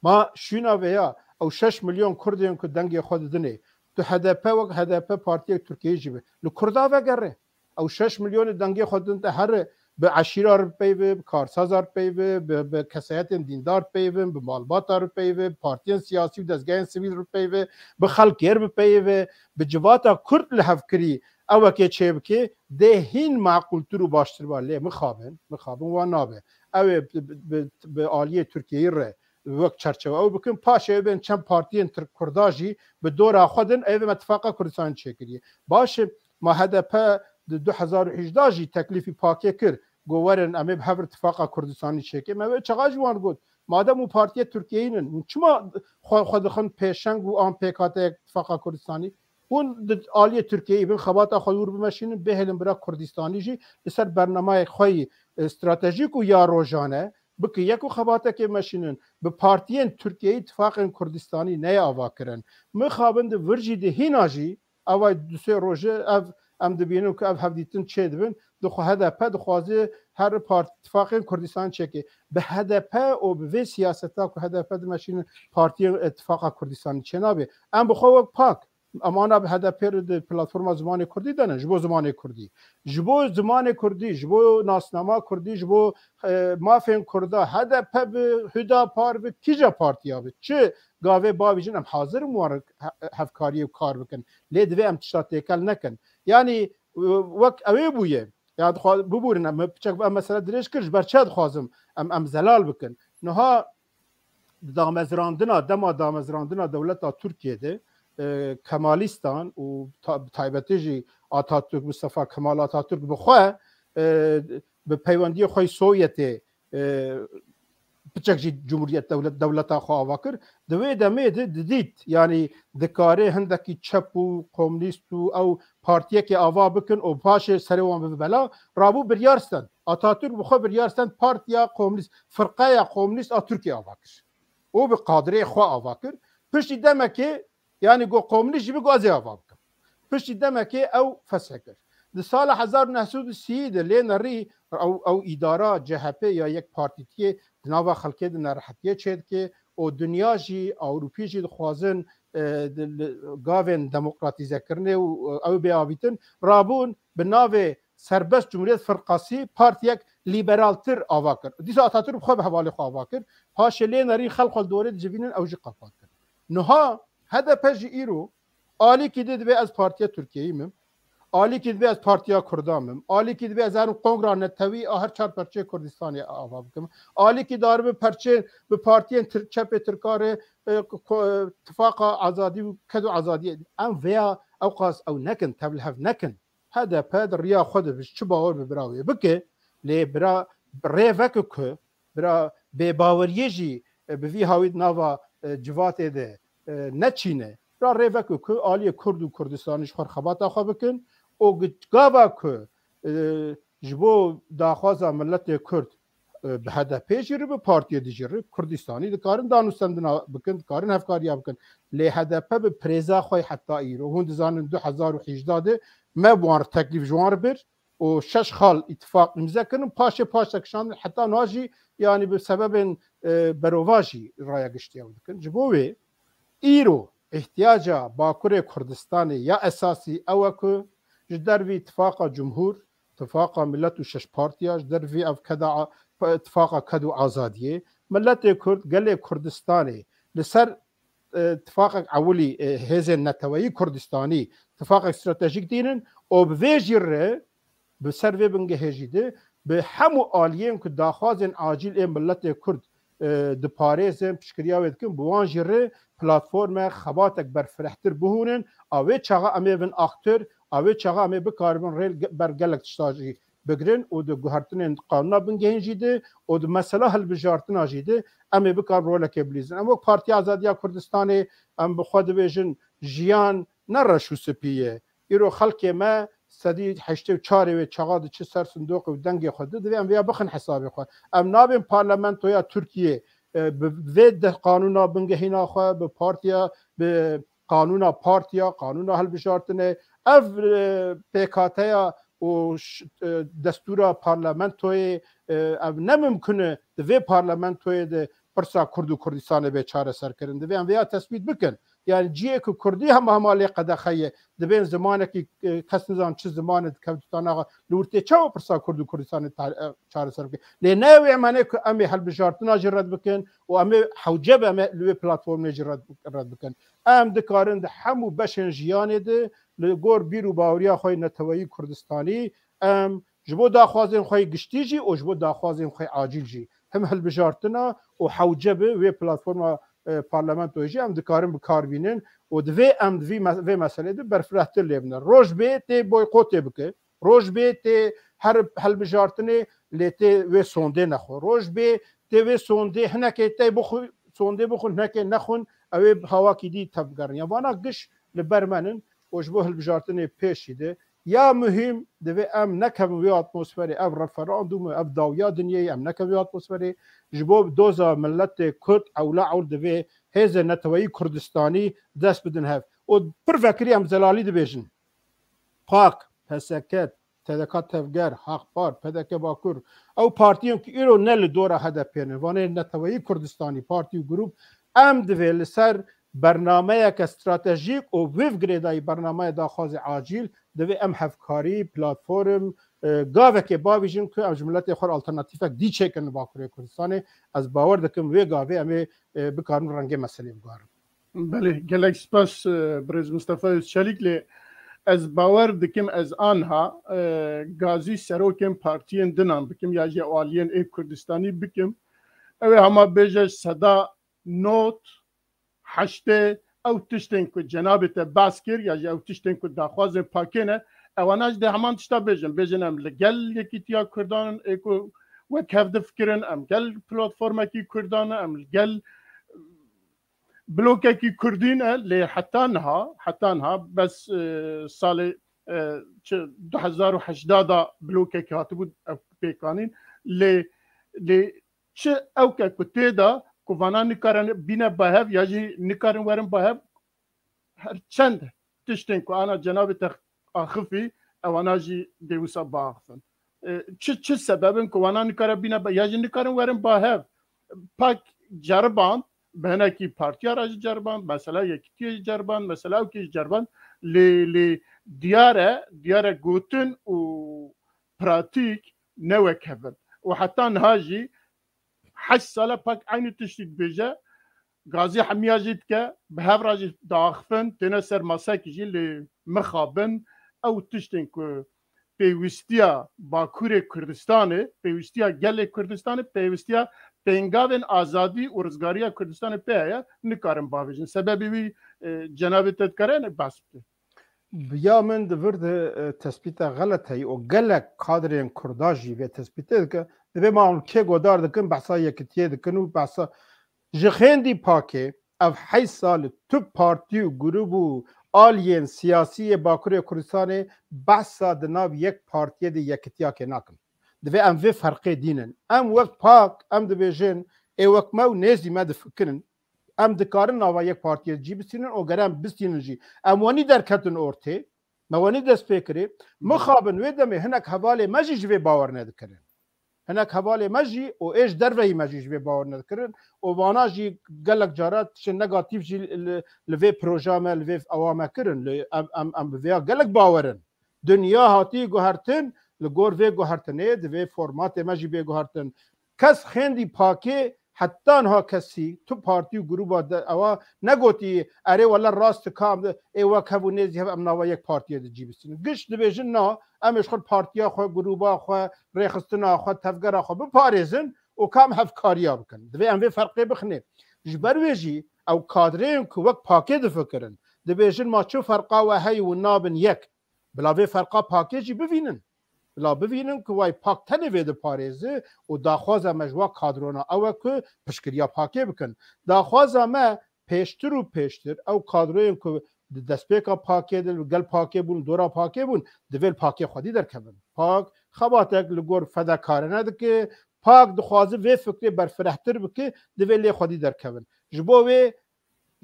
Ma şûna vêya, ew şeş milyon Kurdên ku dengê xwe didinê, tu H D P wek H D P partiyek Tirkiyeyî jî be. Li Kurda vegere. Ew şeş milyonê dengê xwe din te here bi eşîra re peyve, bi karsaza re peyve, bi, bi kesayetên dîndar peyve, bi malbata re peyve, bi partiyên siyasî û dezgehên sivîl re peyve, bi xelkê re bi peyve, bi civata Kurd li hevkirî ewekê çêbike, dê hîn maqûltir û baştir ba. Lê mixabin, mixabin wan nabe. Ew ê bi, bi, bi, bi aliyê Tirkiyeyî re wek çerçeve ew bikin. Paşê ew bên çend partiyên Tirk Kurda jî bi dora xwe din, ev me tifaqa Kurdistanê çêkiriye. Baş e, ma H D P di du hezar û hejde jî teklîfî pakê kir. Got werin em ê bi hev re tifaqa Kurdistanî çêkin. Me wê çaxa jî wan got. Madem û partiye Tirkiyeyî nin, hûn çima xwe, xwe dixin pêşeng û an pêkhateyek tifaqa Kurdistanî? Hûn di aliyê Tirkiyeyî bin, xebata xwe dûr bimeşînin, bihêlin bira Kurdistanî jî li ser bernameyê xwe yî, e, stratejîk û ya rojane bike yek û xebatekê meşînin. Bi partiyên Tirkiyeyî tifaqên Kurdistanî neyê ava kirin. Mixabin di vir jî di hîna jî, ev ay du sê roje ev em dibînin ku ev hevdîtin çêdibin. Dixwe H D P dixwaze her part-, tifaqên Kurdistanî çêke. Bi H D P û bi vê siyaseta ku H D P dimeşînin partiyên, e, tifaqa Kurdistanî çênabe. Em bi xwe wek pak. Em ana bi H D P re di platforma zimanê kurdî de ne, ji bo zimanê kurdî. Ji bo zimanê kurdî, ji bo nasnama kurdî, ji bo, e, mafên kurda, H D P bi, Hüdapar bi, kîja partiya bi, çi gavê bavîjin, em hazir in wan re he-, hevkariyê û kar bikin. Lê divê em tişta têkel nekin. Yanî, e, wek ew ê bûye. Ya dixwa-, bibûrin, em piçek bi em mesele dirêj kir, ji ber çi dixwazim em, em zelal bikin. Niha damezrandina, dema damezrandina dewleta Tirkiyê de, e, Kemalîstan û ta-, bi taybetî jî Atatürk, Mustafa Kemal Atatürk bi xwe, e, bi peywendiyê xwe yê Sovyetê, e, piçek jî cumhuriyet dewlet, dewleta xwe ava kir. Di wê demê de didît, yanî dikare hindekî çep û komûnîst û ew partiyekê ava bikin û paşê serê wan bibe bela, rabû biryar stend. Atatürk bi xwe biryar stend partiya komûnîst, firqeya komûnîst a Tirkiyê ava kir. Û bi kadrê xwe ava kir. Piştî demekê, yanî got komûnîst jî bi got ez ê ava bikim. Piştî demekê ew feshê kir. Di sala hezar û neh sed û sî de lê nerî ew, ew îdara C H P ya yek partîtiyê di nava xelkê de nerehetiyê çêdike û dinya jî, Ewropî jî dixwazin, e, di, li, gavên demokratîzekirinê û, e, ew bê avîtin. Rabûn bi navê Serbest Cumhuriyet Firqasî partiyek lîberaltir ava kir. Dîsa Atatürk bi xwe bi hevalê xwe ava kir. Paşê lê nerî xelk xwe li dorê dicivînin, ew jî qepat kir. Niha H D P jî îro alîkî dê divê ez partiya Tirkiyeyî mim. Alîkî divê ez partiya Kurda mim. Alîkî divê ez herim kongra netewî a her çar perçeyê Kurdistanê ava bikim. Alîkî daribe perçeyên bi partiyên Tir-, çepê Tirka re, e, ko-, e, tifaqa azadî û ked û azadiyê. Em vêya ewqas ew nekin, tevlihev nekin. H D P di riya xwe de bi çi bawer bi bira wê bike, lê bira rê veke ku bira bêbaweriyê jî, e, bi vî hawî di nava, e, civatê de, e, neçîne. Bira rê veke ku aliyê Kurd û Kurdistanî ji xwe re xebata xwe bikin û gi-, gava ku, e, ji bo daxwaza miletê Kurd, e, bi H D P jî re, bi partiyê di jî re Kurdistanî dikarin danûstendina bikin, dikarin hevkariya bikin. Lê H D P bi pirêza xwe heta îro, hûn dizanin du hezar û hejda de me bi wan re teklîf ji wan re bir û şeş xal îtifaq îmze kirin, paşê paş de kişandin, heta niha jî, yanî bi sebebên, e, berovajî raya giştî ew dikin. Ji bo wê îro îhtiyaca Bakurê Kurdistanê ya esasî ew e ku ji dervî tifaqa cumhur, tifaqa milet û şeş partiya, ji dervî ev keda a-, tifaqa ked û azadiyê, miletê Kurd, gelê Kurdistanê li ser, e, tifaqek ewilî, e, hêzên neteweyî Kurdistanî tifaqek stratejîk dînin û bi vê jî re, bi ser vê bingehê jî de, bi hemû aliyên ku daxwazên acîl ên miletê Kurd, e, diparêzin, piştgiriya wê dikin, bi wan jî re platforme, xebatek berfirehtir bihûnin, a wê çaxa em ê bin aktor, a wê çaxa em ê bikaribin rê ge-, ber gelek tişta jî bigirin û di guhertinên qanûna bingehîn jî de û di mesela hilbijartina jî de em ê bikaribin rolekê bilîzin. Em wek Partiya Azadiya Kurdistanê em bi xwe dibêjin jiyan ne reş û spî ye. Îro xelkê me sedî heştê û çarê wê çaxa diçi ser sindoqê û dengê xwe dide, divê em vêya bixin hesabê xwe. Em nabên parlamentoya Tirkiyê, e, bi vê de qanûna bingehîna xwe, bi partiya, bi qanûna partiya, qanûna hilbijartinê, ev, e, pêkhateya û ş-, e, destûra parlamentoyê, e, ev ne mimkun e di vê parlamentoyê de pirsa Kurd û Kurdistanê bê çareserkirin. Divê em vêya tesbît bikin. Yani ciyê ku Kurdî hema hema lê qedexe ye, dibên zimanekî, e, kes nizan çi zimanê dikevditana li wir tê çawa pirsa Kurd û Kurdistanê ta-, e, çareser bikin. Lê ne ew ê emanê ku em ê hilbijartina jî red bikin û em ê hewce be em ê li wê platformê jî red, red bikin. Em dikarin di hemû beşên jiyanê de li gor bîr û baweriya xwe yê neteweyî Kurdistanî em ji bo daxwazên xwe yê giştî jî û ji bo daxwazên xwe yê acîl jî him hilbijartina û hewce bi wê platforma, e, parlamentoyê jî em dikarin bi kar bînin û divê em di vî me-, vê meselê de berfirehtir lê bine. Roj bê tê boykotê bike, roj bê tê her hilbijartinê lê tê wê sondê nexwe. Roj bê tê wê sondê hinekê tey bixwe, sondê bixwin, hinekê nexwin, ew ê hawakî dî tevgerin. Ya vana giş li ber me nin û ji bo hilbijartinê pêşî de ya muhîm divê em nekevin wê atmosferê, ev referandûm e, ev dawiya dinyê ye, em nekevin wê atmosferê. Ji bo doza miletê Kurd ewla ewl divê hêzên neteweyî Kurdistanî dest bidin hev. Û pir vekirî em zelalî dibêjin. PAK, P S K, T D K Tevger, Hak Par, P D K Bakur, ew partiyên ku îro ne li dora H D P ne, vanê neteweyî Kurdistanî, partî û grûp, em divê li ser bernameyeke stratejîk û vê girêdayî bernameyê daxwazê acîl, divê em hevkarî, platform, e, gavekê bavêjin ku em ji miletê xwe re alternatîfek dî çêkin li Bakurê Kurdistanê. Ez bawer dikim wê gavê em ê, e, bikarin rengê meselê bigarin. Belê, gelek spas, e, birêz Mistefa Özçelik, lê ez bawer dikim ez anha, e, gazî serokên partiyên dinan bikim ya jî aliyên ê Kurdistanî bikim. Ew ê hema bêje seda not, heştê, ew tiştên ku cenabê te behs kir ya jî ew tiştên ku daxwazên pakê ne, ewana jî dê heman tişta bêjin. Bêjin em li gel yekîtiya Kurdan in, ê ku wek hev difikirin, em gel platformekî Kurdan e, em li gel blokekî Kurdî ne, lê heta niha, heta niha bes, e, salê, e, çi du hezar û hejdeh da blokekî hatibû ev pêkanîn, lê, lê çi ewke ku tê de ku vana nikarin bîne bahev ya jî nikarin werin bahev, her çend tiştên ku ana cenabê te axifî, ewana jî dê wisa biaxifin. E, çi, çi sebeb in ku wana nikare bîne ba-, ya jî nikarin werin bahev? PAK ceriband, bi hinekî partiya re jî ceriband, mesela Yekîtiyê jî ceriband, mesela ewkê jî ceriband. Lê, lê diyar e, diyar e gotin û pratîk ne wek hev in. Û heta niha jî heşt sal e PAK eynî tiştî dibêje, gazî hemiya jî dike, bi hev re jî diaxifin, têne ser masekî jî, lê mixabin ew tiştên ku pêwîstiya Bakurê Kurdistanê, pêwîstiya gelê Kurdistanê, pêwîstiya pêngavên azadî û rizgariya Kurdistanê pê heye, nikarin bavêjin. Sebebê wî, e, cenabê te dikare hinek behs bike? Ya min di vir de, e, tespîta xelet heye û gelek kadrên Kurda jî vê tespîtê dike. Divê ma hûn kê godar dikin, behsa yekitiyê dikin û behsa ji xêndî pakê ev heşt sal tu partî û grûb û aliyên siyasî yê Bakurê Kurdistanê behsa di nav yek partiyê de yekitiyakê nakin. Divê em vê ferqê dînin. Em wek pak, em dibêjin, ê wek me û nêzî me difikirin. Em dikarin nava yek partiyê cî bistînin û gere em bistînin jî. Em wenî derketin ortê, me wenî dest pê kirê. Mixabin wê demê hinek hevalê me jî ji vê bawer nedikirin. Hinek hevalê me jî û ê ji derveyî me jî ji vê bawer nedikirin û vana jî gelek cara tiştên negatîf jî li, li vê proja me, li vê awa me kirin. Li, em, em, em bi vêya gelek bawer in. Dinya hatî guhertin, li gor vê guhertinê divê formatê me jî bê guhertin. Kes xêndî pakê heta niha kesî tu partî û grûba de ewa negotî, erê wele rast dikam, ê wek hev û nêzî hev em nava yek partiyê de cî bistînin. Giş dibêjin na, em ê ji xwe partiya xwe, grûba xwe, rêxistina xwe, tevgera xwe biparêzin û kam hevkariya bikin. Divê em vê ferqê bixinê. Ji ber wê jî ew kadreyên ku wek pakê difikirin, dibêjin ma çi ferqa we heye û nabin yek. Bila vê ferqa pakê jî bivînin. Bila bivînin ku way pak tenê vê diparêzi û daxwaza me ji wa kadrona ew e ku piştgiriya pakê bikin. Daxwaza me pêştir û pêştir ew kadroyên ku di destpêka pakê de, li gel pakê bûn, dora pakê bûn, divê li pakê xwedî derkevin. Pak xebatek li gor fedekarane dike, pak dixwaze vê fikrê berfirehtir bike, divê lê xwedî derkevin. Ji bo wê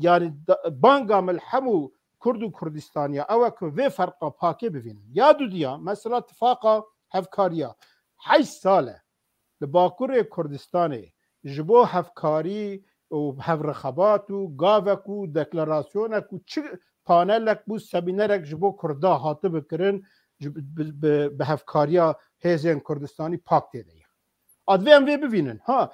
Yani banga me li hemû Kurd û Kurdistaniya ew e ku vê ferqa pakê bivînin. Ya dudiya, mesela tifaqa hevkariya heyş sal e li Bakurê Kurdistanê ji bo hevkarî û hevrixebat û gavek û deklarasyonek û çi panelek bû, semînerek ji bo Kurda hatibe kirin, bi hevkariya hêzên Kurdistanî pak tê de ye. A divê em vê bivînin. Ha,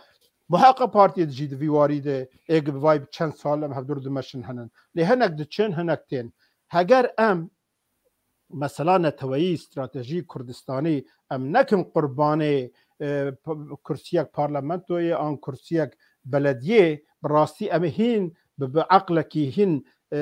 muheqeq partiyê jî di vî warî de ê bi vay çend sal em hevdûr dimeşin henin. Lê hinek diçin, hinek tên. Heger em mesela neteweyî, stratejî Kurdistanî em nekin qurbanê e, kursiyek parlamentoyê an kursiyek belediyê, bi rastî em ê hîn bi, bi eqlekî hîn e,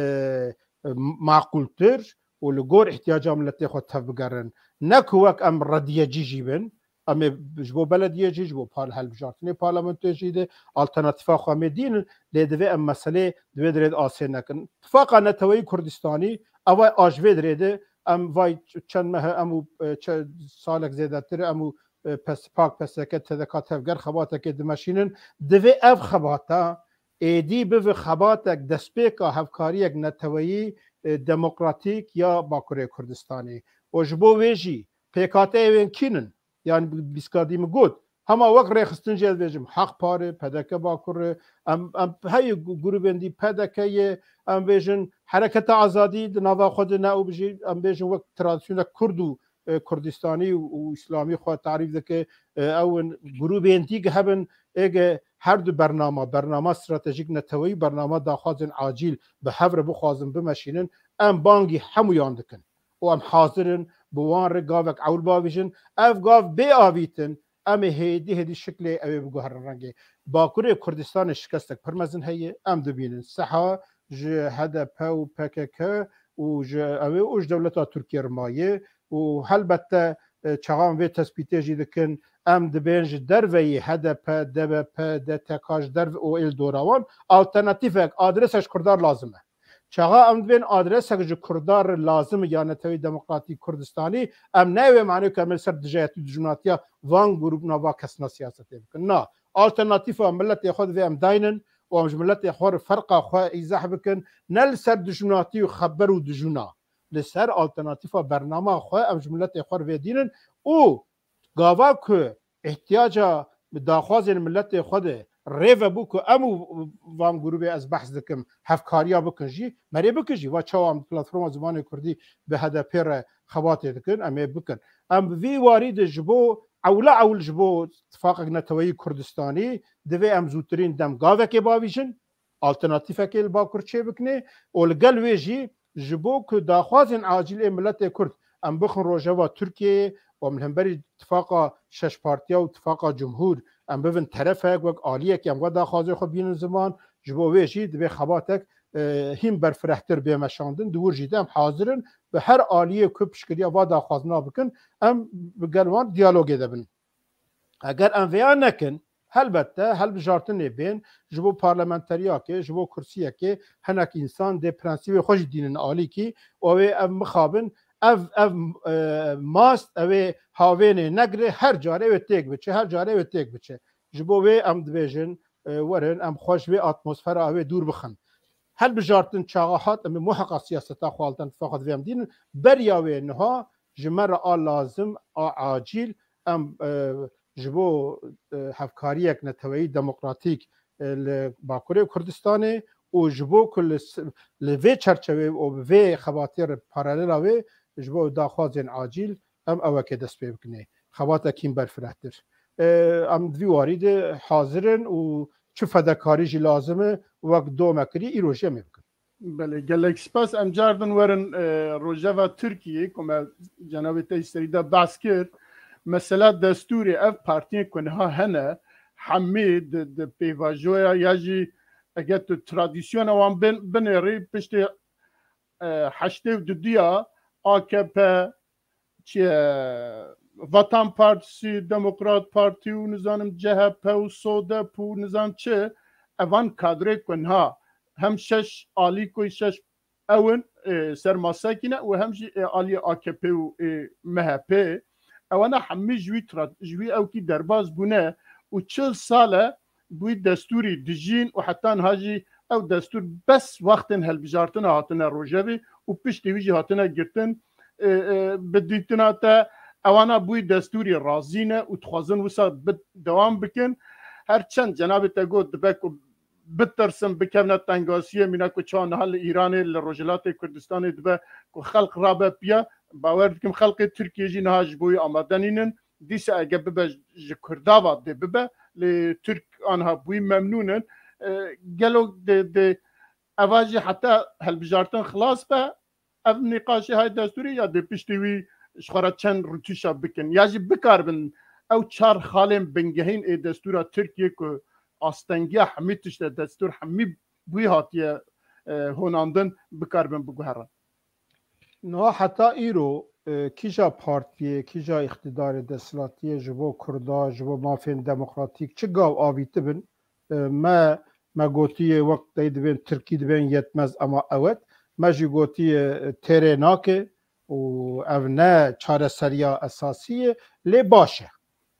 maqûltir û li gor ihtiyaca miletê xwe tevbigerin. Ne ku wek em rediyecî jî bin, em ê ji bo belediyê jî, ji bo par-, hilbijartinê parlamentoyê jî de alternatîfa xwe em ê dînin, lê divê em meselê di vê dirê de asê nekin. Tifaqa Neteweyî Kurdistanî, ev a ji vê dirê de em vay çend meh em û, e, çe-, salek zêdetir em û, e, pes-, pak P S K, T D K tevger xebatekê dimeşînin. Divê ev xebata êdî bivi xebatek destpêka hevkariyek neteweyî, e, demokratîk ya Bakurê Kurdistanê. Û ji bo wê jî pêkhateyê wên kînin? Yani bîskadî min got, hema wek rêxistin jî ez bêjim, Haq Parê, P D K Bakur e, em, em heyî gu-, grûbên dî P D K ye, em bêjin Hereketa Azadî di nava xwe de ne û bijî, em bêjin wek tradisyoneke Kurd û, e, Kurdistanî û, û Îslamî xwe tarîf dike, e, ew in grûbên dî hebin, êge her du bernama, bernama stratejîk neteweyî, bernama daxwazên acîl bi hev re bixwazin bimeşînin, em bangî hemûyan dikin. Û em hazir in bi wan re gavek ewl bavîjin. Ev gav bê avîtin, em ê hêdî hêdî şiklê ew ê biguherin rengê. Bakurê Kurdistanê şikestek pir mezin heye, em dibînin. Seha ji H D P û P K K û ji ew ê û ji dewleta Tirkiyê re maye û helbette, e, çaxan vê tespîtê jî dikin, em dibên ji derveyî H D P, D B P, D T K ji derve û êl dora wan alternatîfek, adresek ji Kurdan lazim e. Çaxa em dibên adresek ji Kurdan re lazim e ya Neteweyî Demokratîk Kurdistanî, em ne wê manê ku em ê li ser dijayetî û dijminatiya van grûp nava kesna siyasetê bikin. Na, alternatîfa miletê xwe divê em daynin û em ji miletê xwe re ferqa xwe îzah bikin, ne li ser dijminatî û xeber û dijuna, li ser alternatîfa bernama xwe em ji miletê xwe re vê dînin û gava ku ihtiyaca bi daxwazên miletê xwe de rê vebû ku em û van grûbê ez behs dikim, hevkariya bikin jî, merê bikin jî. Va çawa em platforma zimanê kurdî bi H D P re xebatê dikin, em ê bikin. Em bi vî warî de ji bo ewla ewl ji bo tifaqek neteweyî Kurdistanî divê em zûtirîn dem gavekê bavîjin. Alternatîfekê li Bakur çêbikine û li gel wê jî ji bo ku daxwazên acîl ê miletê Kurd em bixin rojeva Tirkiyeyê û em li hemberî tifaqa şeş partiya û tifaqa cumhûr em bibin terefek wek aliyek em we daxwazê xwe bînin ziman, ji bo wê jî divê xebatek, e, hîn berfirehtir bê meşandin. Di wir jî de em hazir in bi her aliyê ku piştgiriya va daxwazina bikin, em bi gel wan diyalogê de bin. Eger em vêya nekin, helbette hilbijartinê bên ji bo parlamenteriyakê, ji bo kursiyekê hinek însan dê prensîbê xwe jî dînin alîkî û ew ê ev mixabin, ev, ev, e, mast, ew ê havênê negire, her carê wê têk biçe, her carê wê têk biçe. Ji bo wê em dibêjin, e, werin em xwe ji vê atmosfera ew ê dûr bixin. Hilbijartin çaxa hat, em ê muheqa siyaseta xwe alternatîfa xwe divê em dînin. Beriya wê niha ji me re a lazim, a acîl, em, e, ji bo, e, hevkariyek neteweyî demokratîk, e, li Bakurê Kurdistanê û ji bo ku li s-, li vê çerçevê û bi vê xebatê re paralel a wê, ji bo daxwazên acîl em ewekê dest pê bikinê. Xebatek hîn berfirehtir. E, em di vî warî de hazir in û çi fedekarî jî lazim e, wek dome kirî, îro jî em ê bikin. Belê, gelek spas. Em cardin werin, e, rojeva Tirkiyê, ku me cenabê te jî serî de behs kir. Mesela destûrê ev partiyên ku niha hene, hemî di, di pêvajoya ya jî eger tu tradisyona wan bin-, binêrî, piştê, e, heştê û dudiya A K P, çi ye, Vatan Partisi, Demokrat Parti û nizanim C H P û SODEP û nizam çi, evan kadrê ku niha hem şeş alî ku şeş ew in, e, ser masekî ne û hem jî, e, aliyê A K P û, e, M H P. Ewana hemî ji wî tra-, ji wî ewkî derbas bûne û çil sal e bi wî destûrî dijîn û heta niha jî Ew destûr bes wextên hilbijartina hatine rojevê û piştî wî jî hatine girtin. E, e, bi dîtina te ewana bûyî destûrê razî ne û dixwazin wisa bi-, dewam bikin. Her çend cenabê te got dibe ku bitirsin, bikevne tengasiyê, mîna ku çawa niha li Îranê, li Rojhilatê Kurdistanê dibe ku xelq rabe piya. Bawer dikim xelkê Tirkiyê jî niha ji bo wî amade nînin. Dîsa ege bibe ji Kurda ve dê bibe, lê Tirk anha bûyî memnûn in. E, gelo dê, dê eva jî heta hilbijartin xilas be, ev nîqaşê hay destûrî ya dê piştî wî ji xwe re çend rûtîşa bikin. Ya jî bikaribin ew çar xalên bingehîn ê destûra Tirkiyê ku astengiya hemî tişt e, destûr hemî bûyî hatiye, e, honandin, bikaribin biguherin. Niha heta îro, e, kîja partiyê, kîja îqtîdarê desthilatiyê ji bo Kurda, ji bo mafên demokratîk çi gav avîtibin? E, me, me gotiye wek tey dibên Tirkî dibên yetmez ama evet. Me jî gotiye, e, têrê nake û ev ne çareseriya esasî ye, lê baş e.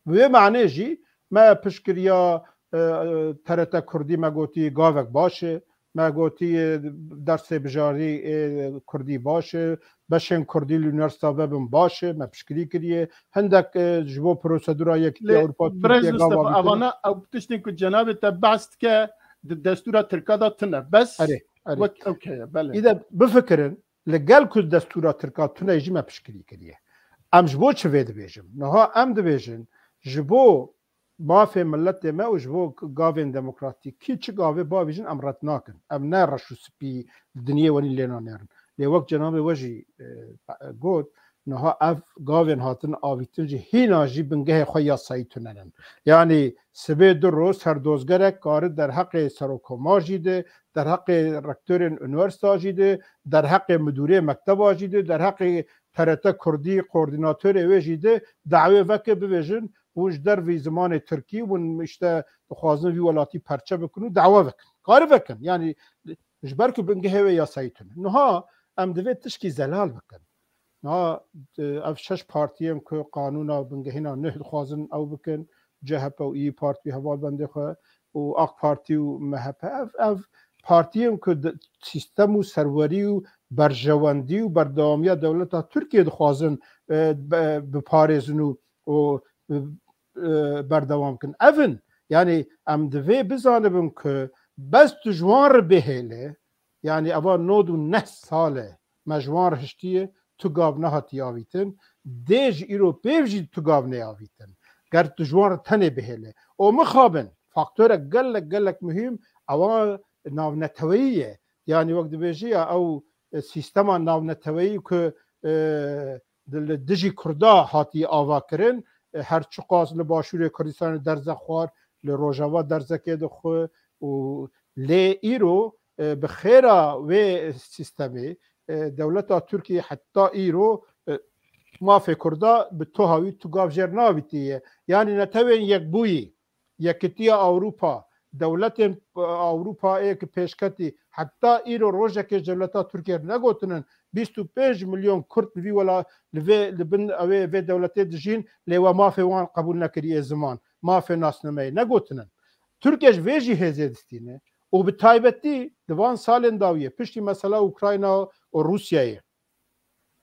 Bi wê manê jî me piştgiriya, e, e, T R T Kurdî me gotî gavek baş e. Me gotî, e, dersê bijarî, e, Kurdî baş e. Beşên Kurdî li unîversîta vebin baş e. Me piştgirî kiriye. Hindek, e, ji bo prosedura Yekîtiya Lê Ewropa birêz Tirkiye gav Mustafa, avîtin. Evana ew tiştên ku cenabê te behs dike di destûra Tirka de tune. Bes Erê, erê. Wek ew keye, belê. Îde bifikirin, li gel ku destûra Tirka tune jî me piştgirî kiriye. Em ji bo çi vê dibêjin? Niha em dibêjin, ji bo mafê miletê me û ji bo gavên demokratîkî çi gavê bavêjin em red nakin. Em ne reş û spî li dinyê wenî lê nanêrin. Lê wek cenabê we jî, e, got, niha ev gavên hatin avîtin jî hîna jî bingehê xwe yasayî tunenin. Yanî sibê du roj serdozgerek kari derheqê serokkomar jî de, derheqê rektorên unîversîta jî de, derheqê midûrê mekteba jî de, derheqê T R T Kurdî koordînatorê wê jî de dawê veke bibêjin, hûn ji dervî zimanê Tirkî, hûn işte dixwazin vî welatî perçe bikin û dawa bikin. Kari vekin. Yanî ji ber ku bingehê wê yasayî tune. Niha em divê tişkî zelal bikin. Niha, e, ev şeş partiyên ku qanûna bingehîna neh dixwazin ew bikin, C H P û İYİ Parti wî hevalbendê xwe û AK Parti û M H P, ev, ev partiyên ku di, sîstem û serwerî û berjewendî û berdewamiya dewleta Tirkiyê dixwazin, e, be-, biparêzin û, û, e, e, berdewam bikin. Ev in, yanî em divê bizanibin ku bes tu ji wan re bihêle, yanî eva nod û neh sal e me ji wan re hiştiye, tu gav nehatiye avîtin, dê ji îro pêv jî tu gav neyê avîtin. Ger tu ji wan re tenê bihêle. Û mixabin, faktorek gelek, gelek muhîm, ewa navneteweyî ye. Yanî wek dibêjî ya ew, e, sîstema navneteweyî ku, e, di, li dijî Kurda hatiye ava kirin, e, her çiqas li Başûrê Kurdistanê derze xwar, li Rojava derzekê dixwe û lê îro, e, bi xêra wê sîstemê, e, dewleta Tirkiyê heta îro, e, mafê Kurda bi toha wî tu gav jêr navîtiye. Yanî Netewên Yekbûyî, Yekîtiya Ewropa, dewletên, e, Ewropayê ki pêşketî, heta îro rojekê ji dewleta Tirkiyê re negotinin, bîst û pênc milyon Kurd li vî wela-, li vê, li bin ewê vê dewletê dijîn, lê we mafê wan qebûl nekiriye ziman, mafê nasnameyê negotinin. Tirkiye ji vê jî hêzê distîne û bi taybetî di van salên dawiyê, piştî mesela Ukrayna û Rûsyayê,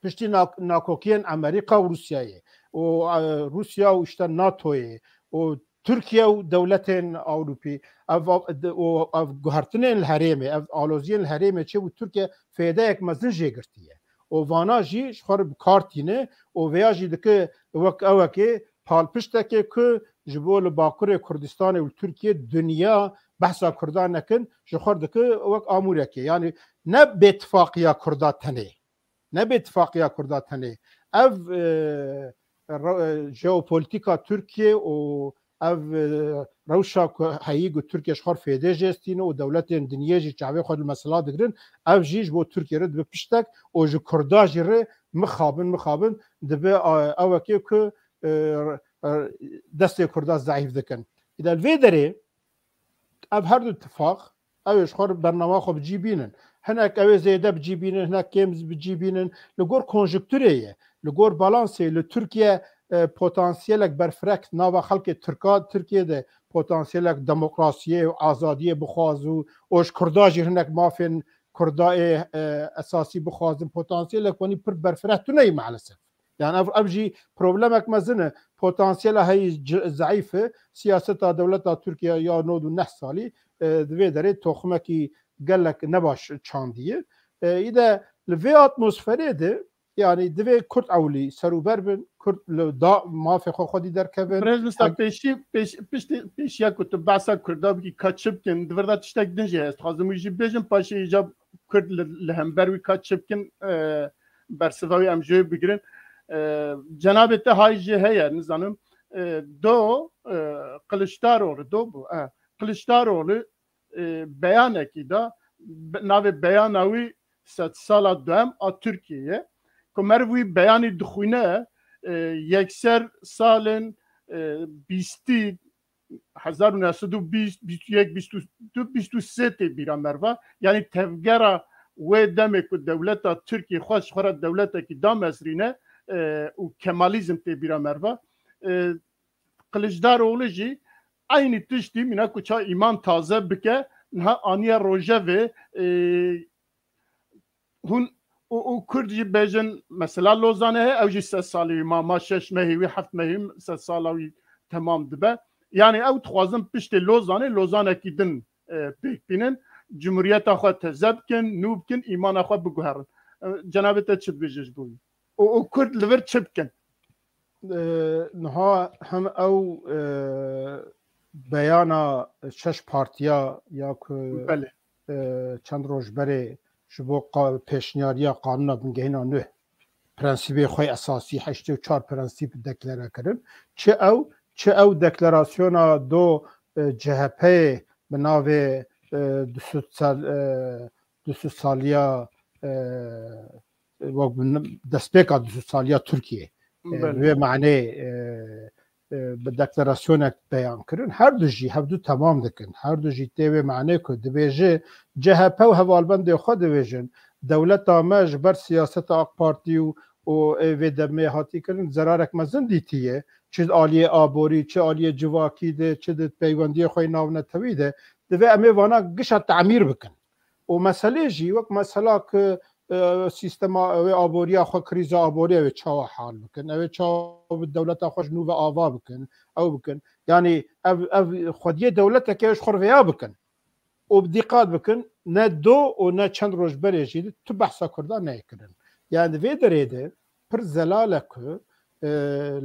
piştî nak-, nakokiyên Amerîka û Rûsyayê û, e, Rûsya û işte NATOyê û Tirkiye û dewletên Ewropî, ev, ev, de, û ev guhertinên li herêmê, ev aloziyên li herêmê çêbû Tirkiye fêdeyek mezin jê girtiye. Û vana jî ji xwe re bi kar tîne û vêya jî dike wek ewekê palpiştekê ku ji bo li Bakurê Kurdistanê û li Tirkiye dinya behsa Kurdan nekin, ji xwe re dike wek amûrekê. Yanî ne bêtifaqiya Kurda tenê. Ne bêtifaqiya Kurda tenê. Ev, e, re-, e, jeopolîtîka Tirkiye û ev, e, rewşa ku heyî ku Tirkiye ji xwe fêdê jê stîne û dewletên dinyê jî çavê xwe li mesela digirin, ev jî ji bo Tirkiye re dibe piştek û ji Kurda jî re mixabin, mixabin dibe, a, ewekê ku, e, e, destê Kurda zeîf dikin. Îde li vê derê ev her du tifaq, ew ê ji xwe bernama xwe bi cî bînin. Hinek ew ê zêde bi cî bînin, hinek kêm bi cî bînin. Li gor konjunkturê ye, li gor balansê, li Tirkiye, e, potansiyelek berfireh nava xelkê Tirka, Tirkiye de potansiyelek demokrasiyê û azadiyê bixwaz û, û ji Kurda jî hinek mafên Kurda ê, e, esasî bixwazin, potansiyelek wanî pir berfireh tune ye maalesef. Yani ev, ev jî problemek mezin e. Potansiyela heyî c-, zeîf e. Siyaseta dewleta Tirkiye ya nod û neh salî, e, di vê derê toximekî gelek nebaş çandiye. E, î de li vê atmosferê de, yani divê Kurd ewlî serûber bin, Kurd li da mafê xwe xwedî derkevin. Birêz Mustafa, pêşî, pêş-, piştî, pêşiya ku tu behsa Kurda bikî, ka çi bikin, di vir de tiştek din jî heye. Ez dixwazim wî jî bêjim, paşê îca Kurd li, li hember wî ka çi bikin, e, bersiva wî em ji wê bigirin. E, cenabê te hay jî heye, nizanim. E, do, e, Kiliçdaroglu, do bû, e, Kiliçdaroglu, e, beyanekî da, be-, navê beyana wî sedsala duem a Tirkiyeyê, ku meriv wî beyanî dixwîne, e, yekser salên, e, bîstî, hezar û neh sed û bîst, bîst û yek, bîst û du, bîst û sê tê bîra meriva. Yanî tevgera wê demê ku dewleta Tirkiyê xwest ji xwe re dewletekî damezrîne, e, û Kemalîzm tê bîra meriva. E, Kiliçdaroglu jî eynî tiştî, mîna ku ça Îmam Taze bike, niha aniye rojevê, e, hûn û, û Kurd jî bêjin, mesela Lozanê heye, ew jî sed salî wî ma, ma şeş mehî wî, heft mehî wî, sed sala wî temam dibe. Yani ew dixwazin piştê Lozanê, Lozanekî din, e, pêk bînin, cumhuriyeta xwe teze bikin, nû bikin, îmana xwe biguherin. E, cenabê te çi dibêje ji bo wî? Û, û Kurd li vir çi bikin? E, niha hem ew, e, beyana şeş partiya ya ku, Belê. e, çend roj berê ji bo qa-, pêşniyariya qanûna bingehîna nû, prensîbê xwe esasî, heştê û çar prensîb deklare kirin. Çi ew, çi ew deklarasyona do, e, C H P'ê bi navê, e, du sed sal, e, du sed saliya, e, wek bi n-, destpêka du sed saliya Tirkiyê. E, Belê. Bi vê manê, e, e, bi deklarasyonek beyan kirin. Her du jî, hevdu temam dikin. Her du jî tê wê manê ku dibêje C H P û hevalbendê xwe dibêjin, dewleta me ji ber siyaseta AK Partî û, û ê vê demê hatî kirin, zerarek mezin dîtiye. Çi di aliyê aborî, çi aliyê civakî de, çi di peywendiyê xwe yê navnetewî de. Divê em ê vana gişa temîr bikin. Û meselê jî wek mesela ku, e, sîstema, ew ê aboriya xwe, krîza aboriya wê çawa hal bikin, ew ê çawa bi dewleta xwe ji nû ve ava bikin, ew bikin. Yanî ev, ev xwediyê dewleteke ji xwe re vêya bikin. Û bi dîqat bikin, ne do û ne çend roj berê jî tu behsa Kurdan neyê kirin. Yani di vê derê de pir zelal e ku, e,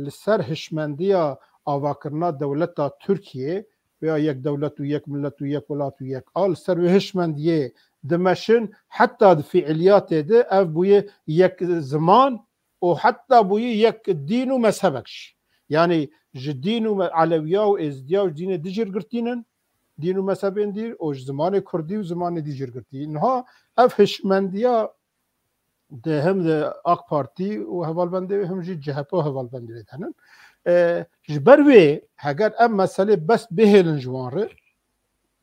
li ser hişmendiya avakirina dewleta Tirkiyê, ya yek dewlet û yek milet û yek welat û yek a, li ser wê hişmendiyê dimeşin, heta di fiiliyatê de ev bûye yek ziman û heta bûye yek dîn û mezhebek jî. Yani ji dîn û me-, Elewiya û Êzidiya û ji dînê dijîrgirtînin, dîn û mezhebên dî û ji zimanê Kurdî û zimanê dijîrgirtî. Niha ev hişmendiya de hem de AK Partî û hevalbendê wê, hem jî C H P û hevalbendê wê de henin. E, ji ber wê, heger em meselê bes bihêlin ji wan re,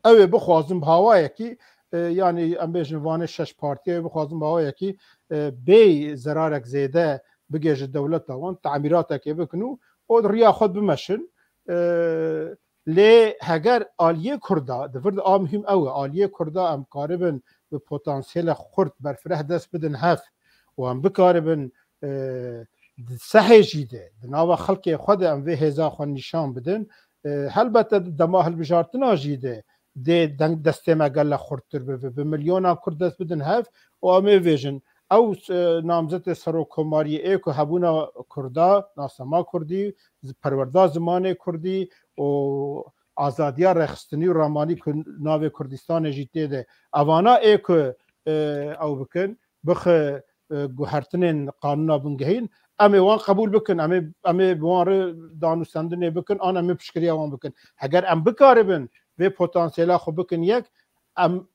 ew ê bixwazin bi hawayekî, e, yanî em bêjin vanê şeş partiyê, ew ê bixwazin bi hawayekî, e, bê zerarek zêde bigê ji dewleta wan, tamîratekê bikin û, û riya xwe bimeşin. E, Lê heger aliyê Kurda, di vir de a muhîm ew e, aliyê Kurda em karibin bi potansiyelek xurt berfireh dest bidin hev û em bikaribin, e, di sehê jî de, di nava xelkê xwe de em vê hêza xwe nîşan bidin. E, helbete di dema hilbijartina jî de dê deng destê me gelek xurttir bibe, bi milyonan Kurd dest bidin hev û em ê bêjin, ew, e, namzetê serokkomariyê ê ku hebûna Kurda, nasnama Kurdî, zi-, perwerda zimanê Kurdî û azadiya rêxistinî û ramanî ku navê Kurdistanê jî tê de, evana ê ku, e, ew bikin, bixe, e, guhertinên qanûna bingehîn, em ê wan qebûl bikin, em ê, em ê bi wan re danûstendinê bikin, an em ê piştgiriya wan bikin. Heger em bikaribin vê potansiyela xwe bikin yek, em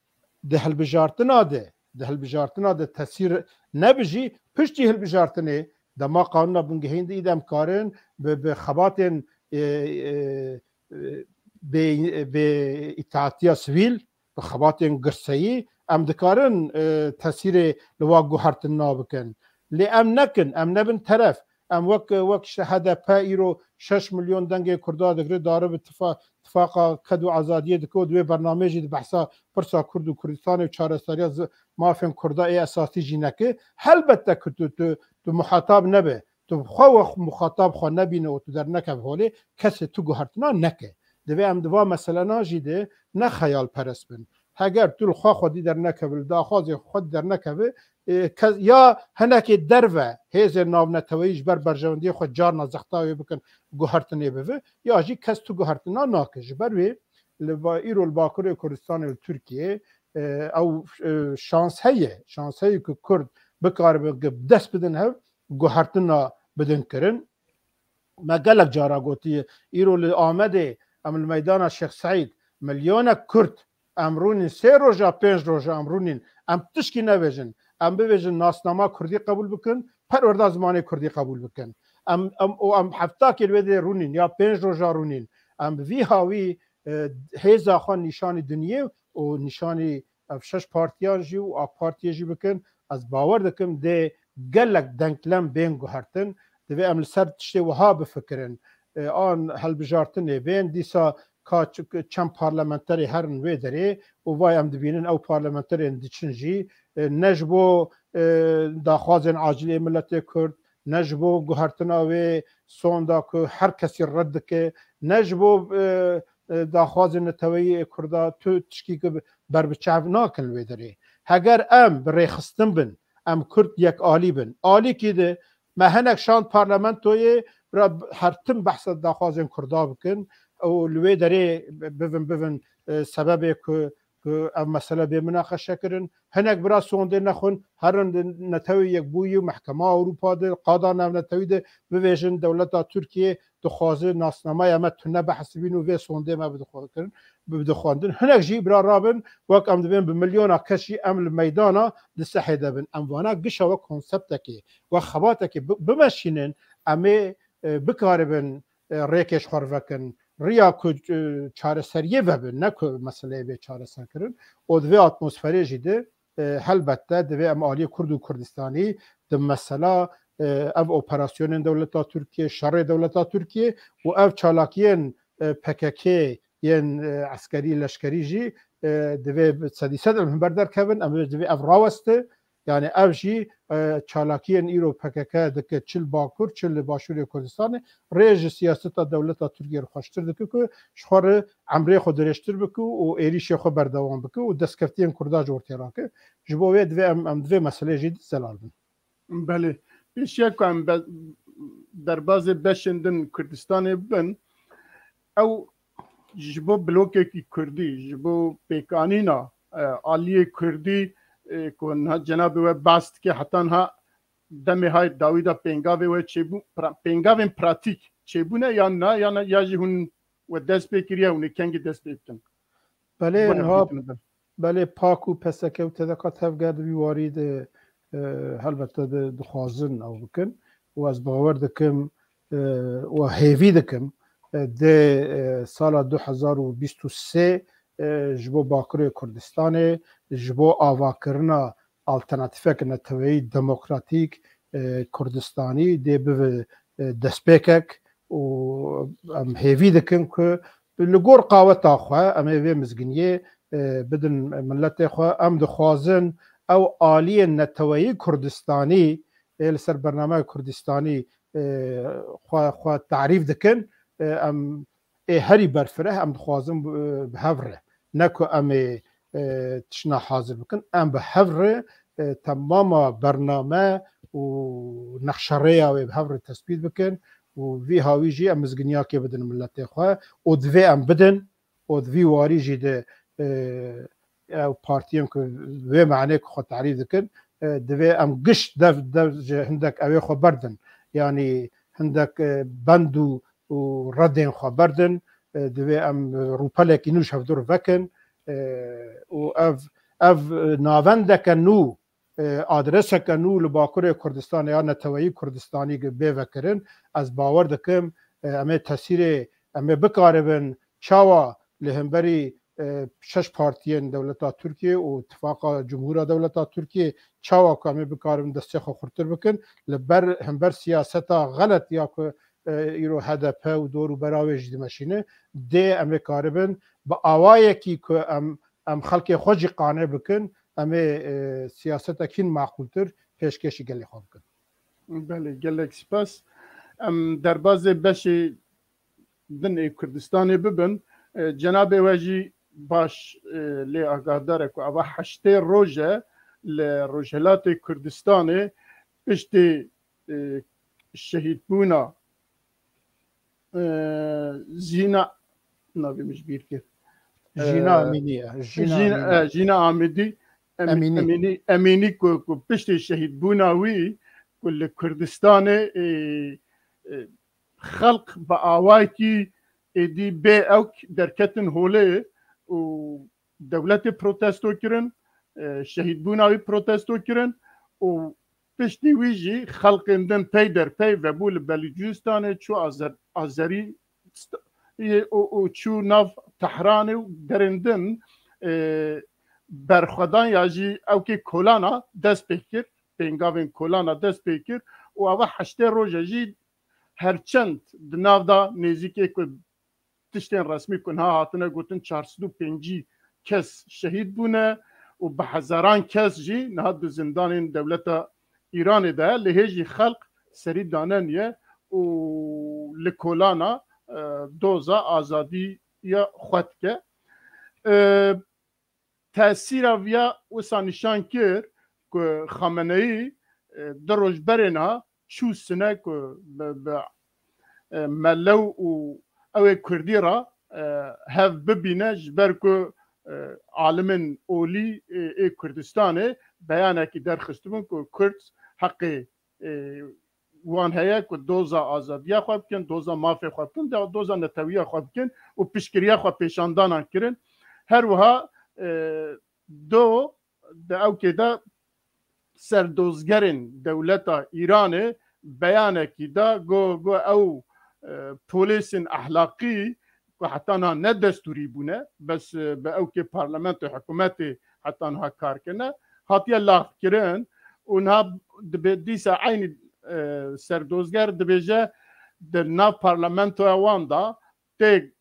di hilbijartina de, di hilbijartina de tesîr nebijî, piştî hilbijartinê dema qanûna bingehîn de î de em karin bi, bi xebatên, e, e, e, bê, bê îtaatiya sivîl, bi xebatên girseyî em dikarin, e, tesîrê li wa guhertin nabikin. Lê em nekin, em nebin teref. Em wek, wek işte H D P îro şeş milyon dengê Kurda digire, dare bi tifa-, tifaqa ked û azadiyê dike û di wê bernameyê jî di behsa pirsa Kurd û Kurdistanê û çareseriya zi-, mafên Kurda ê esasî jî neke. Helbette ku tu, tu, tu muhatab nebe. Tu xwe we muxatab xwe nebîne û tu dernekeve holê, kesê tu guhertina neke. Divê em di va meselena jî de ne xeyalperest bin. Heger tu li xwe xwedî dernekeve, li daxwazê xwe xwedî dernekeve, e, ke-, ya hinekê derve hêzên navneteweyî ji ber berjewendiyê xwe carna zexta wê bikin, guhertinê bive, ya jî kes tu guhertina nake. Ji ber wê li ba-, îro li Bakurê Kurdistanê û Tirkiyê, e, ew, e, şans heye. Şans heye ku Kurd bikaribin, dest bidin hev, guhertina bidin kirin. Me gelek cara gotiye, îro li Amedê, em li meydana Şêx Seîd, milyonek Kurd, em rûnîn, sê roja, pênc roja em rûnîn, em tişkî nebêjin, em bibêjin nasnama Kurdî qebûl bikin, perwerda zimanê Kurdî qebûl bikin. Em, em, û em heftakê li wê derê rûnîn, ya pênc roja rûnîn. Em bi vî hawî, e, hêza xwe nîşanî dinyê û nîşanî ev şeş partiyan jî û AK Partiyê jî bikin, ez bawer dikim dê gelek denklem bên guhertin. Divê em li ser tiştê wiha bifikirin. E, an hilbijartinê bên, dîsa ka ç-, çend parlamenterê herin wê derê û vay em dibînin ew parlamenterên diçin jî, e, ne ji bo, e, daxwazên acilê miletê Kurd, ne ji bo guhertina wê sonda ku her kesî red dike, ne ji bo, e, e, daxwazên neteweyî ê Kurda tu tişkî ku berbiçav nakin li wê derê. Heger em bi rêxistin bin, em Kurd yek alî bin. Alîkî de me hinek şand parlamentoyê, bira her tim behsa daxwazên Kurda bikin û li wê derê bivin, bivin, e, sebebê ku ku ev mesele bê minaqeşe kirin. Hinek bira sondê nexwin, herin di Netewê Yekbûyî û Mehkema Ewropa de, qada navnetewî de bivêjin, dewleta Tirkiyê dixwaze nasnameya me tune bihesibîn û vê sondê me bidixwe-, kirin, bidixwendin. Hinek jî bira rabin, wek em dibên bi milyona kes jî em li meydana di sehê de bin. Em vana gişa wek konseptekê, wek xebatekê bi-, bimeşînin, em ê, e, bikaribin e, rêkê ji xwe re vekin. Riya ku, e, çareseriyê vebe, ne ku meseleyê bê çareserkirin. Û di vê atmosferê jî de, e, helbette divê em aliyê Kurd û Kurdistanî di mesela, e, ev operasyonên dewleta Tirkiyê, şerê dewleta Tirkiyê û ev çalakiyên, e, P K K yên, e, eskerî, leşkerî jî, e, divê bi sedî sed em hember derkevin, em divê ev raweste. Yani ev jî, e, çalakiyên îro P K K dike, çi li Bakur, çi li Başûrê Kurdistanê, rê ji siyaseta dewleta Tirkiyê re xweştir dike ku ji xwe re emrê xwe dirêjtir bike û êrîşê xwe berdewam bike û destkeftiyên Kurda ji ortê rake. Ji bo wê divê em, em divê meselê jî zelal bin. Belê. Pêşiya ku em be-, derbazê beşên din Kurdistanê bibin, ew ji bo blokekî Kurdî, ji bo pêkanîna, e, aliyê Kurdî, e, ku niha cenabê we behs dike, heta niha demê hay dawî de pêngavê we çêbû-, pra-, pêngavên pratîk çêbûne yan na, yan, ya jî hûn we dest pê kiriye, hûn ê kengî dest pê bikin? Belê, niha, belê, PAK û P S K û T D K tevger di vî warî de, e, helbette di-, dixwazin ew bikin û ez bawer dikim, e, û hêvî dikim, e, dê, e, sala du hezar û bîst û sê, e, ji bo Bakurê Kurdistanê, ji bo avakirina alternatîfek neteweyî demokratîk, e, Kurdistanî dê bibe, e, destpêkek û em hêvî dikin ku li gor qaweta xwe em ê vê mizginiyê, e, bidin miletê xwe. Em dixwazin ew aliyên neteweyî Kurdistanî ê li ser bernameya Kurdistanî, e, xwe, xwe tarîf dikin. E, em ê herî berfireh em dixwazin bi, bi hev re. Ne ku em ê, e, tiştna hazir bikin, em bi hev re, e, temama bername û nexşerêya wê bi hev re tespît bikin û vî hawî jî em mizginiyakê bidin miletê xwe û divê em bidin û di vî warî jî de, e, ew partiyên ku vê manê ku xwe tarîf dikin, e, divê em giş dev, dev ji hindek ew ê xwe berdin. Yanî hindek, e, bend û, û redên xwe berdin. E, divê em rûpelekî nû ji hevdû re vekin. E, û ev, ev navendeke nû, e, adreseke nû li Bakurê Kurdistanê ya neteweyî Kurdistanî bê vekirin. Ez bawer dikim, e, em ê tesîrê, em ê bikaribin çawa li hemberî e, şeş partiyên dewleta Tirkiyê û Tifaqa Cumhûra Dewleta Tirkiyê çawa ku em ê bikaribin destê xwe xurtir bikin, li ber, hember siyaseta xelet ya ku, e, îro H D P û dor û bera wê jî dimeşîne, dê em ê karibin bi awayekî ku em, em xelkê xwe jî qane bikin, em ê, e, siyasetekîn maqûltir pêşkêşî gelê xwe bikin. Belê, gelek spas. Em derbazê beşê din ê Kurdistanê bibin. E, cenabê we jî baş, e, lê agahdar e ku ava heştê roj e li Rojhilatê Kurdistanê piştî, e, şehîdbûna, e, Zîna, navê min ji bîr kir. Jîna E, Emînî ye. Jîna Jîna, Emînî. e, Jîna Amidî, Em-, Emînî. Emînî, Emînî ku, ku piştî şehîdbûna wî ku li Kurdistanê, e, e, xelq bi awayekî êdî bê ewk derketin holê û dewletê protesto kirin, e, şehîdbûna wî protesto kirin û piştî wî jî xelkên din pey der pey vebû li Belûcistanê, çû Azer-, Azerî st-, ê, û, û çû nav Tehranê û derên din, e, berxwedan ya jî ewkê kolana dest pê kir, pêngavên kolana dest pê kir û ava heştê roje jî herçend di nav da nêzîkê ku tiştên resmî ku niha hatine gotin çar sed û pêncî kes şehîd bûne û bi hezaran kes jî niha di zindanên dewleta Îranê de ye. Lê hê jî xelk serî daneniye û li kolana, e, doza azadiya xwe dike. E, tesîra viya wisa nîşan kir ku Xameneyî, e, du roj berê niha çû sine ku bi, bi, e, melew û ew ê Kurdî re, e, hev bibîne, ji ber ku, e, alimên olî, e, ê Kurdistanê beyanekî derxistibûn ku Kurd heqê, e, wan heye ku doza azadiya xwe bikin, doza mafê xwe bikin, de-, doza netewiya xwe bikin û piştgiriya xwe pêşandanan kirin. Her wiha, e, do di ewkê de serdozgerên dewleta Îranê beyanekî da, got, got ew, e, polêsên ehlaqî ku heta niha ne destûrî bûne, bes, e, bi ewkê parlamento hikûmetê heta niha kar kirine, hatiye laxkirin û niha dibe dîsa eynî, e, serdozger dibêje di nav parlamentoya wan de tê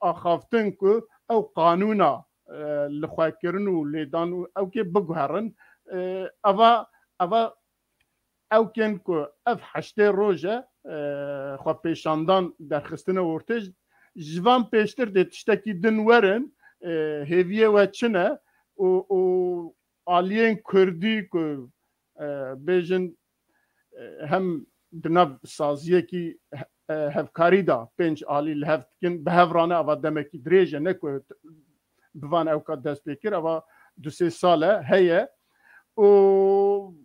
axaftin ku ew qanûna, e, lixwekirin û lêdan û ewkê biguherin. E, eva, eva ewkên ku ev heştê roj e, e, xwe pêşandan derxistine ortê, ji van pêştir dê tiştekî din werin, e, hêviyê we çi ne û, û aliyên Kurdî ku, e, bêjin, e, hem di nav saziyekî, e, hevkarî de pênc alî li hev dikin, bi hev re ne, ava demekî dirêj e, ne ku bi van ewka dest pê kir, ava du sê sal e heye û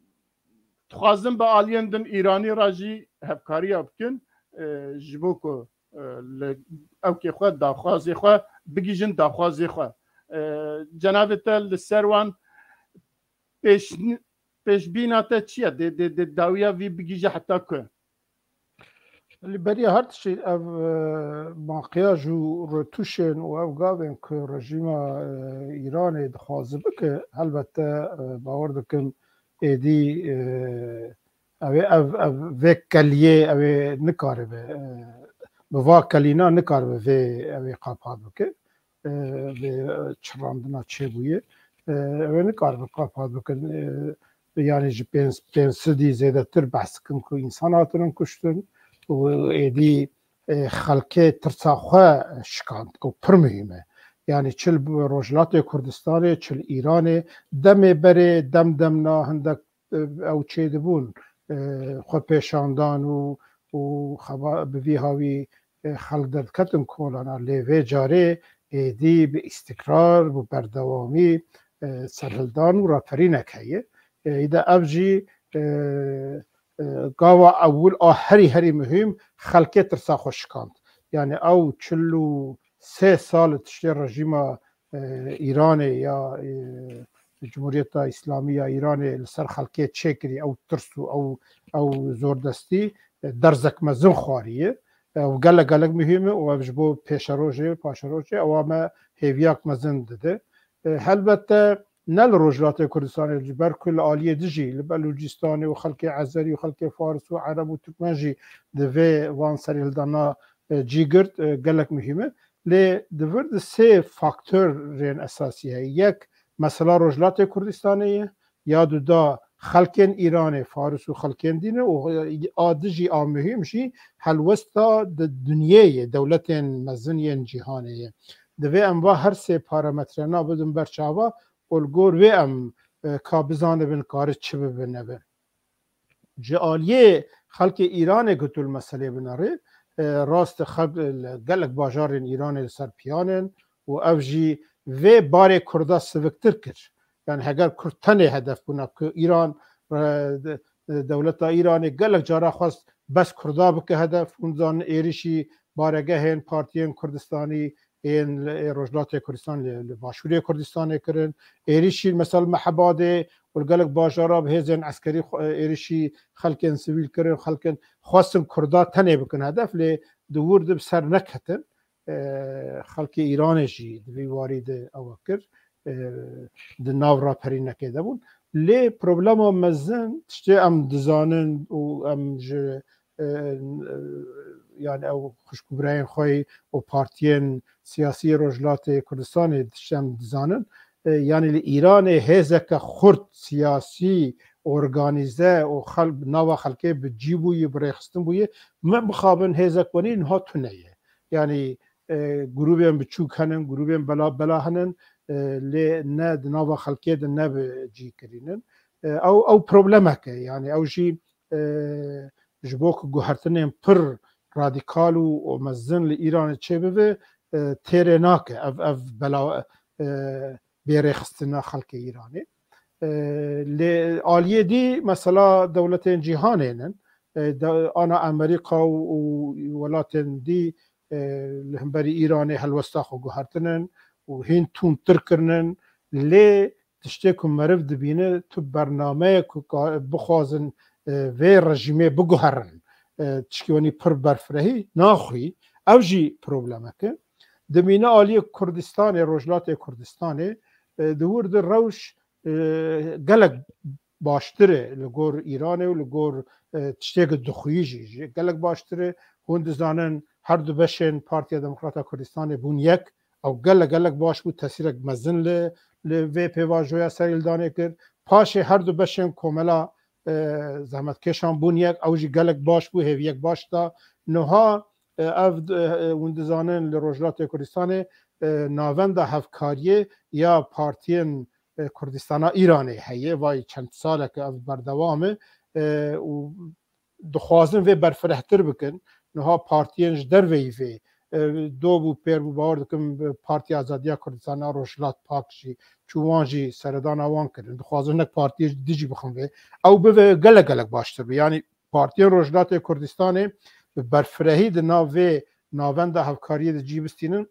dixwazin bi aliyên din Îranî re jî hevkariya bikin, e, ji bo ku, e, li ewkê xwe, daxwazê xwe bigihîjin daxwazê xwe. E, cenabê te li ser wan pêş-, pêşbîna te çi ye? Dê, dê, dê dawiya vî bigihîje heta ku? Li beriya her tiştî ev, e, makiyaj û retûşên û ev gavên ku rejîma, e, Îranê dixwaze bike, helbette, e, bawer dikim êdî, e, ew ê ev, ev vê keliyê ew ê nikaribe, e, bi va kelîna nikaribe vê ew ê qapat bike. E, vê çirandina çêbûye. E, ew ê nikaribe qapat bikin. E, yanî ji pênc, pênc sedî zêdetir behs dikin ku însan hatinin kuştin û êdî, e, xelkê tirsa xwe şikand. Ew pir muhîm e. Yanî çi li Rojhilatê Kurdistanê, çi li Îranê, demê berê, dem demna hindek, e, ew çêdibûn, e, xwe pêşandan û, û xeba-, bi vî hawî, e, xelk derdiketin kolana. Lê vê carê êdî bi îstikrar, bi berdewamî, e, serhildan û raperînek heye. E, îde ev jî, e, e, gava ewil a herî, herî muhîm xelkê tirsa xwe şikand. Yanî ew çil û sê sal tiştê rejîma, e, Îranê ya, e, Cumhuriyeta Îslamî ya Îranê li ser xelkê çêkirî, ew tirs û ew, ew zordestî, e, derzek mezin xwariye. Ew gelek gelek muhîm e û ev ji bo pêşerojê, paşerojê ewa me hêviyak mezin dide. E, helbette ne li Rojhilatê Kurdistanê, ji ber ku li aliyê dijî li Belûcistanê û xelkê Ezerî û xelkê Faris û Ereb û Tirkmen jî di vê van serhildana, e, cî girt, e, gelek muhîm e. Lê di vir de sê faktorên esasî heye. Yek, mesela Rojhilatê Kurdistanê ye, ya duda xelkên Îranê, Faris û xelkên dî ne û a dijî a muhîm jî helwesta di dinyê ye, dewletên mezin yên cîhanê ye. Divê em va her sê parametrena bidin ber çava û li gor wê em, e, ka bizanibin kari çi bibe nebe. Ji aliyê xelkê Îranê ku tu li meselê binêrî, e, rast e, xelk li gelek bajarên Îranê li ser piyan in û ev jî vê barê Kurda siviktir kir. Yani heger Kurd tenê hedef bûna ku Îran, e, de-, dewleta Îranê gelek cara xwest bes Kurda bike hedef, hûn dizanin êrîşî baregehên partiyên Kurdistanî, ên li, ê Rojhilatê Kurdistan li, li Başûrê Kurdistanê kirin. Êrîşî mesela Mehebadê û li gelek bajara bi hêzên eskerî xwe, êrîşî xelkên sivîl kirin, xelkên xwestin Kurda tenê bikin hedef, lê di wir de bi ser neketin. E, xelkê Îranê jî di vî warî de ew kir. E, di nav raperînekê de bûn. Lê problema mezin, tiştê em dizanin û em ji, e, yani ew xwişk û birayên xwe û partiyên siyasî yê Rojhilatê Kurdistanê tiştê em dizanin. E, yani li Îranê hêzeke xurt siyasî organîze û xelk, nava xelkê bi cî bûye, bi rêxistin bûye, me mixabin hêzek wenî niha tune ye. Yani, e, grûbên biçûk henin, grûbên bela, bela henin, e, lê ne di nava xelkê de ne bi cî kirînin. E, ew, ew problemek e. Yani ew jî, e, ji bo ku guhertinên pir radîkal û, û mezin li Îranê çêbibe, e, têrê nake. Ev, ev bela, e, bêrêxistina xelkê Îranê. E, lê aliyê dî mesela dewletên cîhanê nin. E, de, ana Amerîka û, û welatên dî, e, li hemberî Îranê helwesta xwe guhertinin û hîn tundtir kirinin. Lê tiştê ku meriv dibîne, tu bernameyek ku ka-, bixwazin, e, vê rejîmê biguherin, e, tişkî wenî pir berfirehî naxwî. Ev jî problemek e. Dimîne aliyê Kurdistanê, Rojhilatê Kurdistanê, e, di wir de rewş, e, gelek baştir e li gor Îranê û li gor, e, tiştê ku dixwî jî, jî gelek baştir e. Hûn dizanin her du beşên Partiya Demokrata Kurdistanê bûn yek. Ew gelek gelek baş bû, tesîrek mezin li, li vê pêvajoya serhildanê kir. Paşê her du beşên komela, e, zehmetkêşan bûn yek, ew jî gelek baş bû, hêviyek baş da. Niha, e, ev, e, hûn dizanin li Rojhilatê Kurdistanê, e, navenda hevkariyê ya partiyên, e, Kurdistana Îranê heye, vay çend saleke ev berdewam e, e, û dixwazin vê berfirehtir bikin. Niha partiyên ji derveyî vê, e, do bû, pêr bû, bawer dikim, bi Partiya Azadiya Kurdistana Rojhilat, pak jî çû, wan jî seredana wan kirin. Dixwazin hinek partiyê dijî bixin vê. Ew bibe gelek gelek baştir be. Yanî partiyên Rojhilatê Kurdistanê bi berfirehî di nav vê navenda hevkariyê de cî bistînin,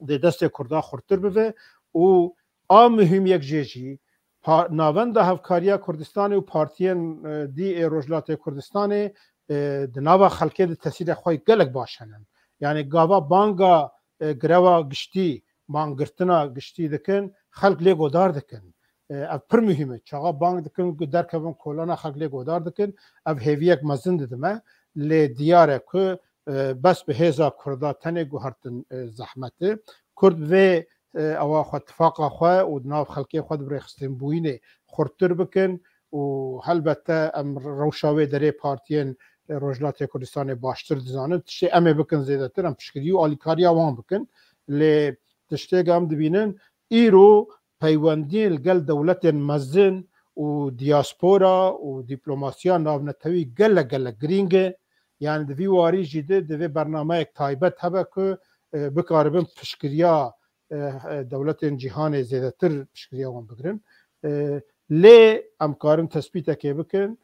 dê destê Kurda xurttir bibe û a muhîm yek jê jî pa-, navenda hevkariya Kurdistanê û partiyên, e, dî ê Rojhilatê Kurdistanê, e, di nava xelkê de tesîrê xwe gelek baş henin. Yani gava banga, e, greva giştî, manggirtina giştî dikin, xelk lê godar dikin. E, ev pir muhîm e. Çaxa bang dikin ku derkevin kolana, xelk lê godar dikin. Ev hêviyek mezin didime. Lê diyar e ku, e, bes bi hêza Kurda tenê guhertin, e, zehmet e. Kurd vê, e, ewa xwe, tifaqa xwe û di nav xelkê xwe di birêxistinbûyînê xurttir bikin û helbette em rewşa wê derê partiyên, e, Rojhilatê Kurdistanê baştir dizanin. Tiştê em ê bikin zêdetir, em piştgirî û alîkariya wan bikin. Lê tiştê em dibînin, îro peywendiyên li gel dewletên mezin û diaspora û dîplomasiya navnetewî gelek gelek girîng e. Yani di vî warî jî de divê bernameyek taybet hebe ku, e, bikaribin piştgiriya, e, e, dewletên cîhanê zêdetir piştgiriya wan bigirin. E, lê em karin tespîtekê bikin,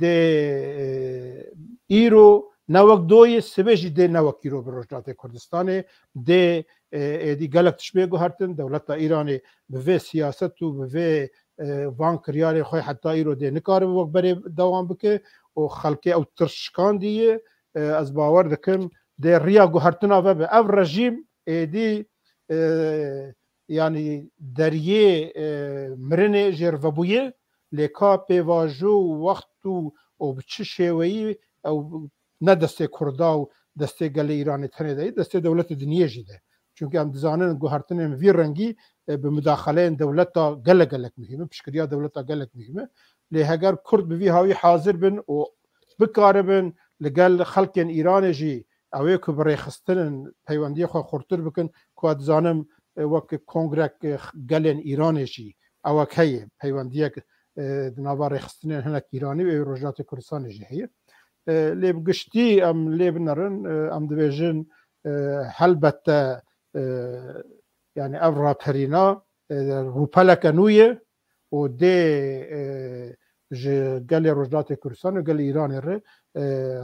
dê, e, îro ne wek doyê, sibê jî dê ne wek îro bi Rojhilatê Kurdistanê, dê, e, êdî gelek tişt bê guhertin, dewleta Îranê bi vê siyaset û bi vê, e, van kiryarê xwe heta îro dê nikaribe wek berê dewam bike û xelkê ew tirs şikandiye. e, ez bawer dikim dê riya guhertina vebe. Ev rejîm êdî, e, yanî deriyê, e, mirinê jê re vebûye, lê ka pêvajo û wext û, û bi çi şêweyî ew ne destê Kurda û destê gelê Îranê tenê de, destê dewletê diniyê jî de. Çunke em dizanin guhertinên vî rengî, e, bi mudaxeleyên dewleta gelek gelek muhîm e, piştgiriya dewleta gelek muhîm e. Lê heger Kurd bi vî hawî hazir bin û bikaribin li gel xelkên Îranê jî ew ê ku bi rêxistinên peywendiyê xwe xurtir bikin, ku ez dizanim, e, wek kongrek, e, gelên Îranê jî ewek heye, peywendiyek, e, di nava rêxistinên hinek Îranî û ê Rojhilatê Kurdistanê jî heye. E, lê bi giştî em lê binerin, e, em dibêjin, e, helbette, e, yani ev raperîna, e, rûpeleke nû ye û dê, e, ji gelê Rojhilatê Kurdistan û gelê Îranê re, e,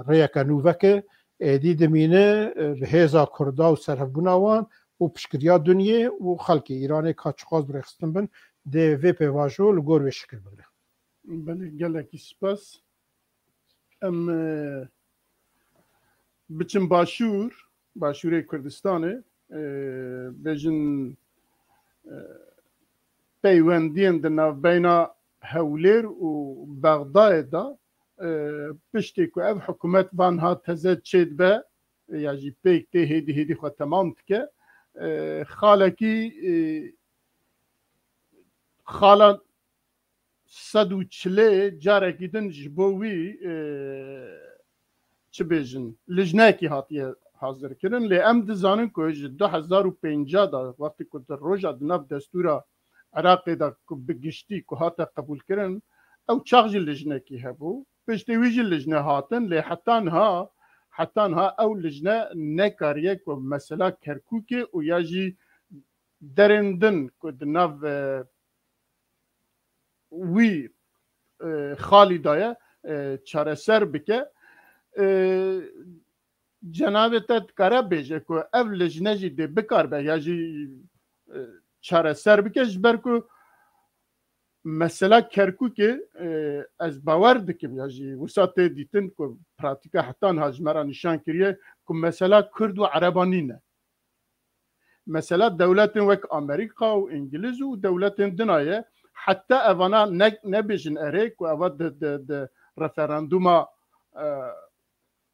rêyeke nû veke. Êdî dimîne, e, bi hêza Kurda û serhevbûna wan û piştgiriya dinyê û xelkê Îranê ka çiqas bi rêxistin bin, dê vê pêvajo li gor wê şikil bigre. Belê, gelekî spas. Em, e, biçin başûr, başûrê Kurdistanê, e, bêjin, e, peywendiyên di navbeyna Hewlêr û Bexdayê de, e, piştî ku ev hikûmet vanha teze çêdibe, ya jî pêk tê hêdî hêdî xwe temam dike, e, xalekî, e, xala sed û çilê carekî din ji bo wî, e, çi bêjin, lijnekî hatiye hazirkirin. Lê em dizanin ku ji du hezar û pêncî de, wextê ku di roja di nav destûra Iraqê de ku bi giştî ku hate qebûlkirin, ew çax jî lijnekî hebû. Piştî wî jî lijne hatin, lê heta niha, heta niha ew lijne nekariye ku mesela Kerkûkê û ya jî derên din ku di nav, e, wî, e, xalî daye, e, çareser bike. E, cenabê te dikare bêje ku ev lijne jî dê bikaribe ya jî, e, çareser bike, ji ber ku mesela Kerkûkê, e, ez bawer dikim ya jî wisa tê dîtin ku pratîka heta niha ji me re nîşan kiriye ku mesela Kurd û Ereba nîne. Mesela dewletên wek Amerîka û Îngiliz û dewletên dina ye, heta evana ne, nebêjin erê ku eva di, di, di referandûma, e,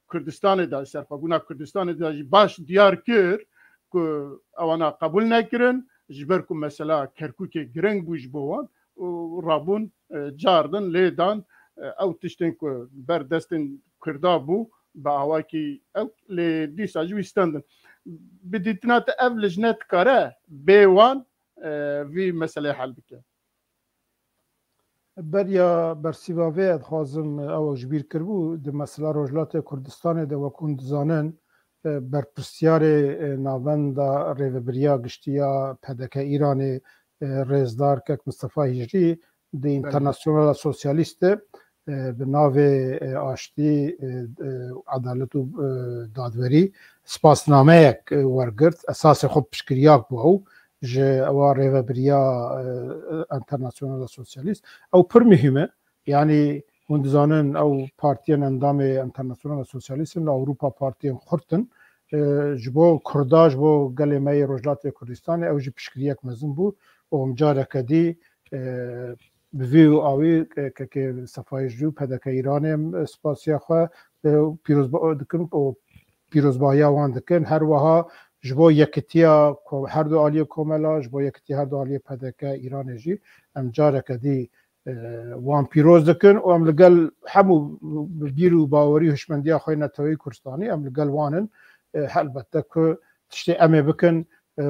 Kurdistanê de, serxwebûna Kurdistanê de jî baş diyar kir ku ewana qebûl nekirin, ji ber ku mesela Kerkûkê giring bû ji bo wan û rabûn, e, cardin lê dan, e, ew tiştên ku ber destên Kurda bû, bi awakî ew lê dîsa jî wî stendin. Bi dîtina te ev lijne dikare bê wan, e, vî meselê hel bike? Beriya bersîva vê ez dixwazim ew ji bîr kiribû, di mesela Rojhilatê Kurdistanê de wek hûn dizanin, e, berpirsiyarê, e, navenda rêvebiriya giştî ya P D K Îranê, e, rêzdar kek Mistefa Hîcrî di Belê. Înternasyonala Sosyalîst de, e, bi navê, e, aştî, e, e, edalet û, e, dadwerî spasnameyek, e, wergirt. Esasê xwe piştgiriyak bû ew ji ewa rêvebiriya, e, Enternasyonala Sosyalîst. Ew pir muhîm e. Yanî hûn dizanin ew partiyên endamê Enternasyonala Sosyalîst in, li Ewropa partiyên xurt in. E, ji bo Kurda, ji bo gelê me yê Rojhilatê Kurdistanê ew jî piştgiriyek mezin bû. Û em careke dî, e, bi vî û awî, e, kekê Sefayê Jû, P D K Îranê em, e, spasiya xwe, e, pîrozba-, dikin û pîrozbahiya wan dikin. Her wiha ji bo yekitiya ko-, her du aliyê komela, ji bo yekitiya her du aliyê P D K Îranê jî em careke dî, e, wan pîroz dikin û em li gel hemû bi bîr û bawerî û hişmendiya xwe yê Neteweyî Kurdistanî em li gel wan in. E, helbette ku tiştê em ê bikin, e,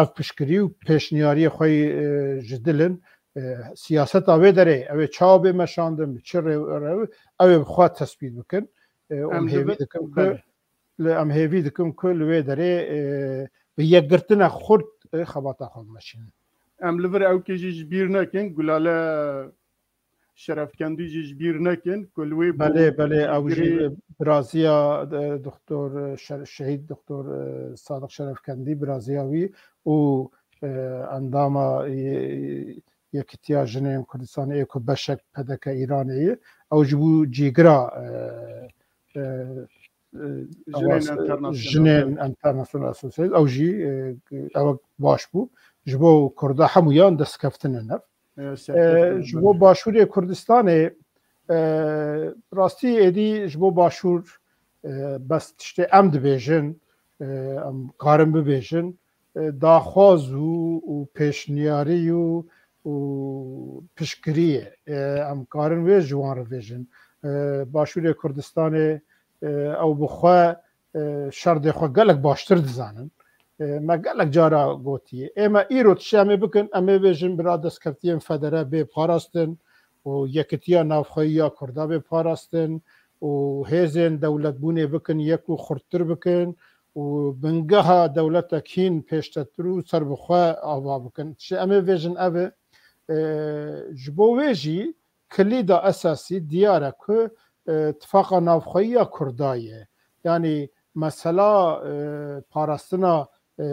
ev piştgirî û pêşniyariyê xwe yî, e, ji dil in. E, siyaseta wê derê, ew ê çawa bê meşandin, bi çi rê-, rê-, ew ê bi xwe tespît bikin. E, û em Em hêvî dibe-, dikim ku, belê. Li, em hêvî dikim ku li wê derê, e, bi yekgirtina xurt, e, xebata xwe bimeşînin. Em li vir ewkê jî ji bîr nekin, Gulale Şerefkendî jî ji bîr nekin ku li wê bû Belê, belê, ew jî girê biraziya, e, Doktor, e, Şer-, Şehîd Doktor, e, Sadiq Şerefkendî, biraziya wî û, e, endama, e, Yekitiya Jinên Kurdistanê ê ku beşek P D K Îranê ye. Ew jî bû cîgira, e, e, e, Jinên Internasyonel. Jinên Internasyonel Association, ew jî, e, ew baş bû. Ji bo Kurda hemûyan destkeftine nev. E, E, ji bo Başûrê Kurdistanê, e, rastî êdî ji bo Başûr, e, bes tiştê em dibêjin, e, em karin bibêjin, e, daxwaz û, û pêşniyarî û, û piştgiriyê, e, em karin wê ji wan re bêjin. E, Başûrê Kurdistanê, e, ew bi xwe, e, şerdê xwe gelek baştir dizanin. E, me gelek cara gotiye. Ê me îro tiştê em ê bikin, em ê bêjin bira destkeftiyên federe bê parastin û yekitiya navxweyî ya Kurda bê parastin û hêzên dewletbûnê bikin yek û xurttir bikin û bingeha dewletek hîn pêştetir û serbixwe ava bikin. Tiştê em ê bêjin ev e, e, ji bo wê jî kilîda esasî diyar e ku, e, tifaqa navxweyî ya Kurda ye. Yanî mesela, e, parastina, e,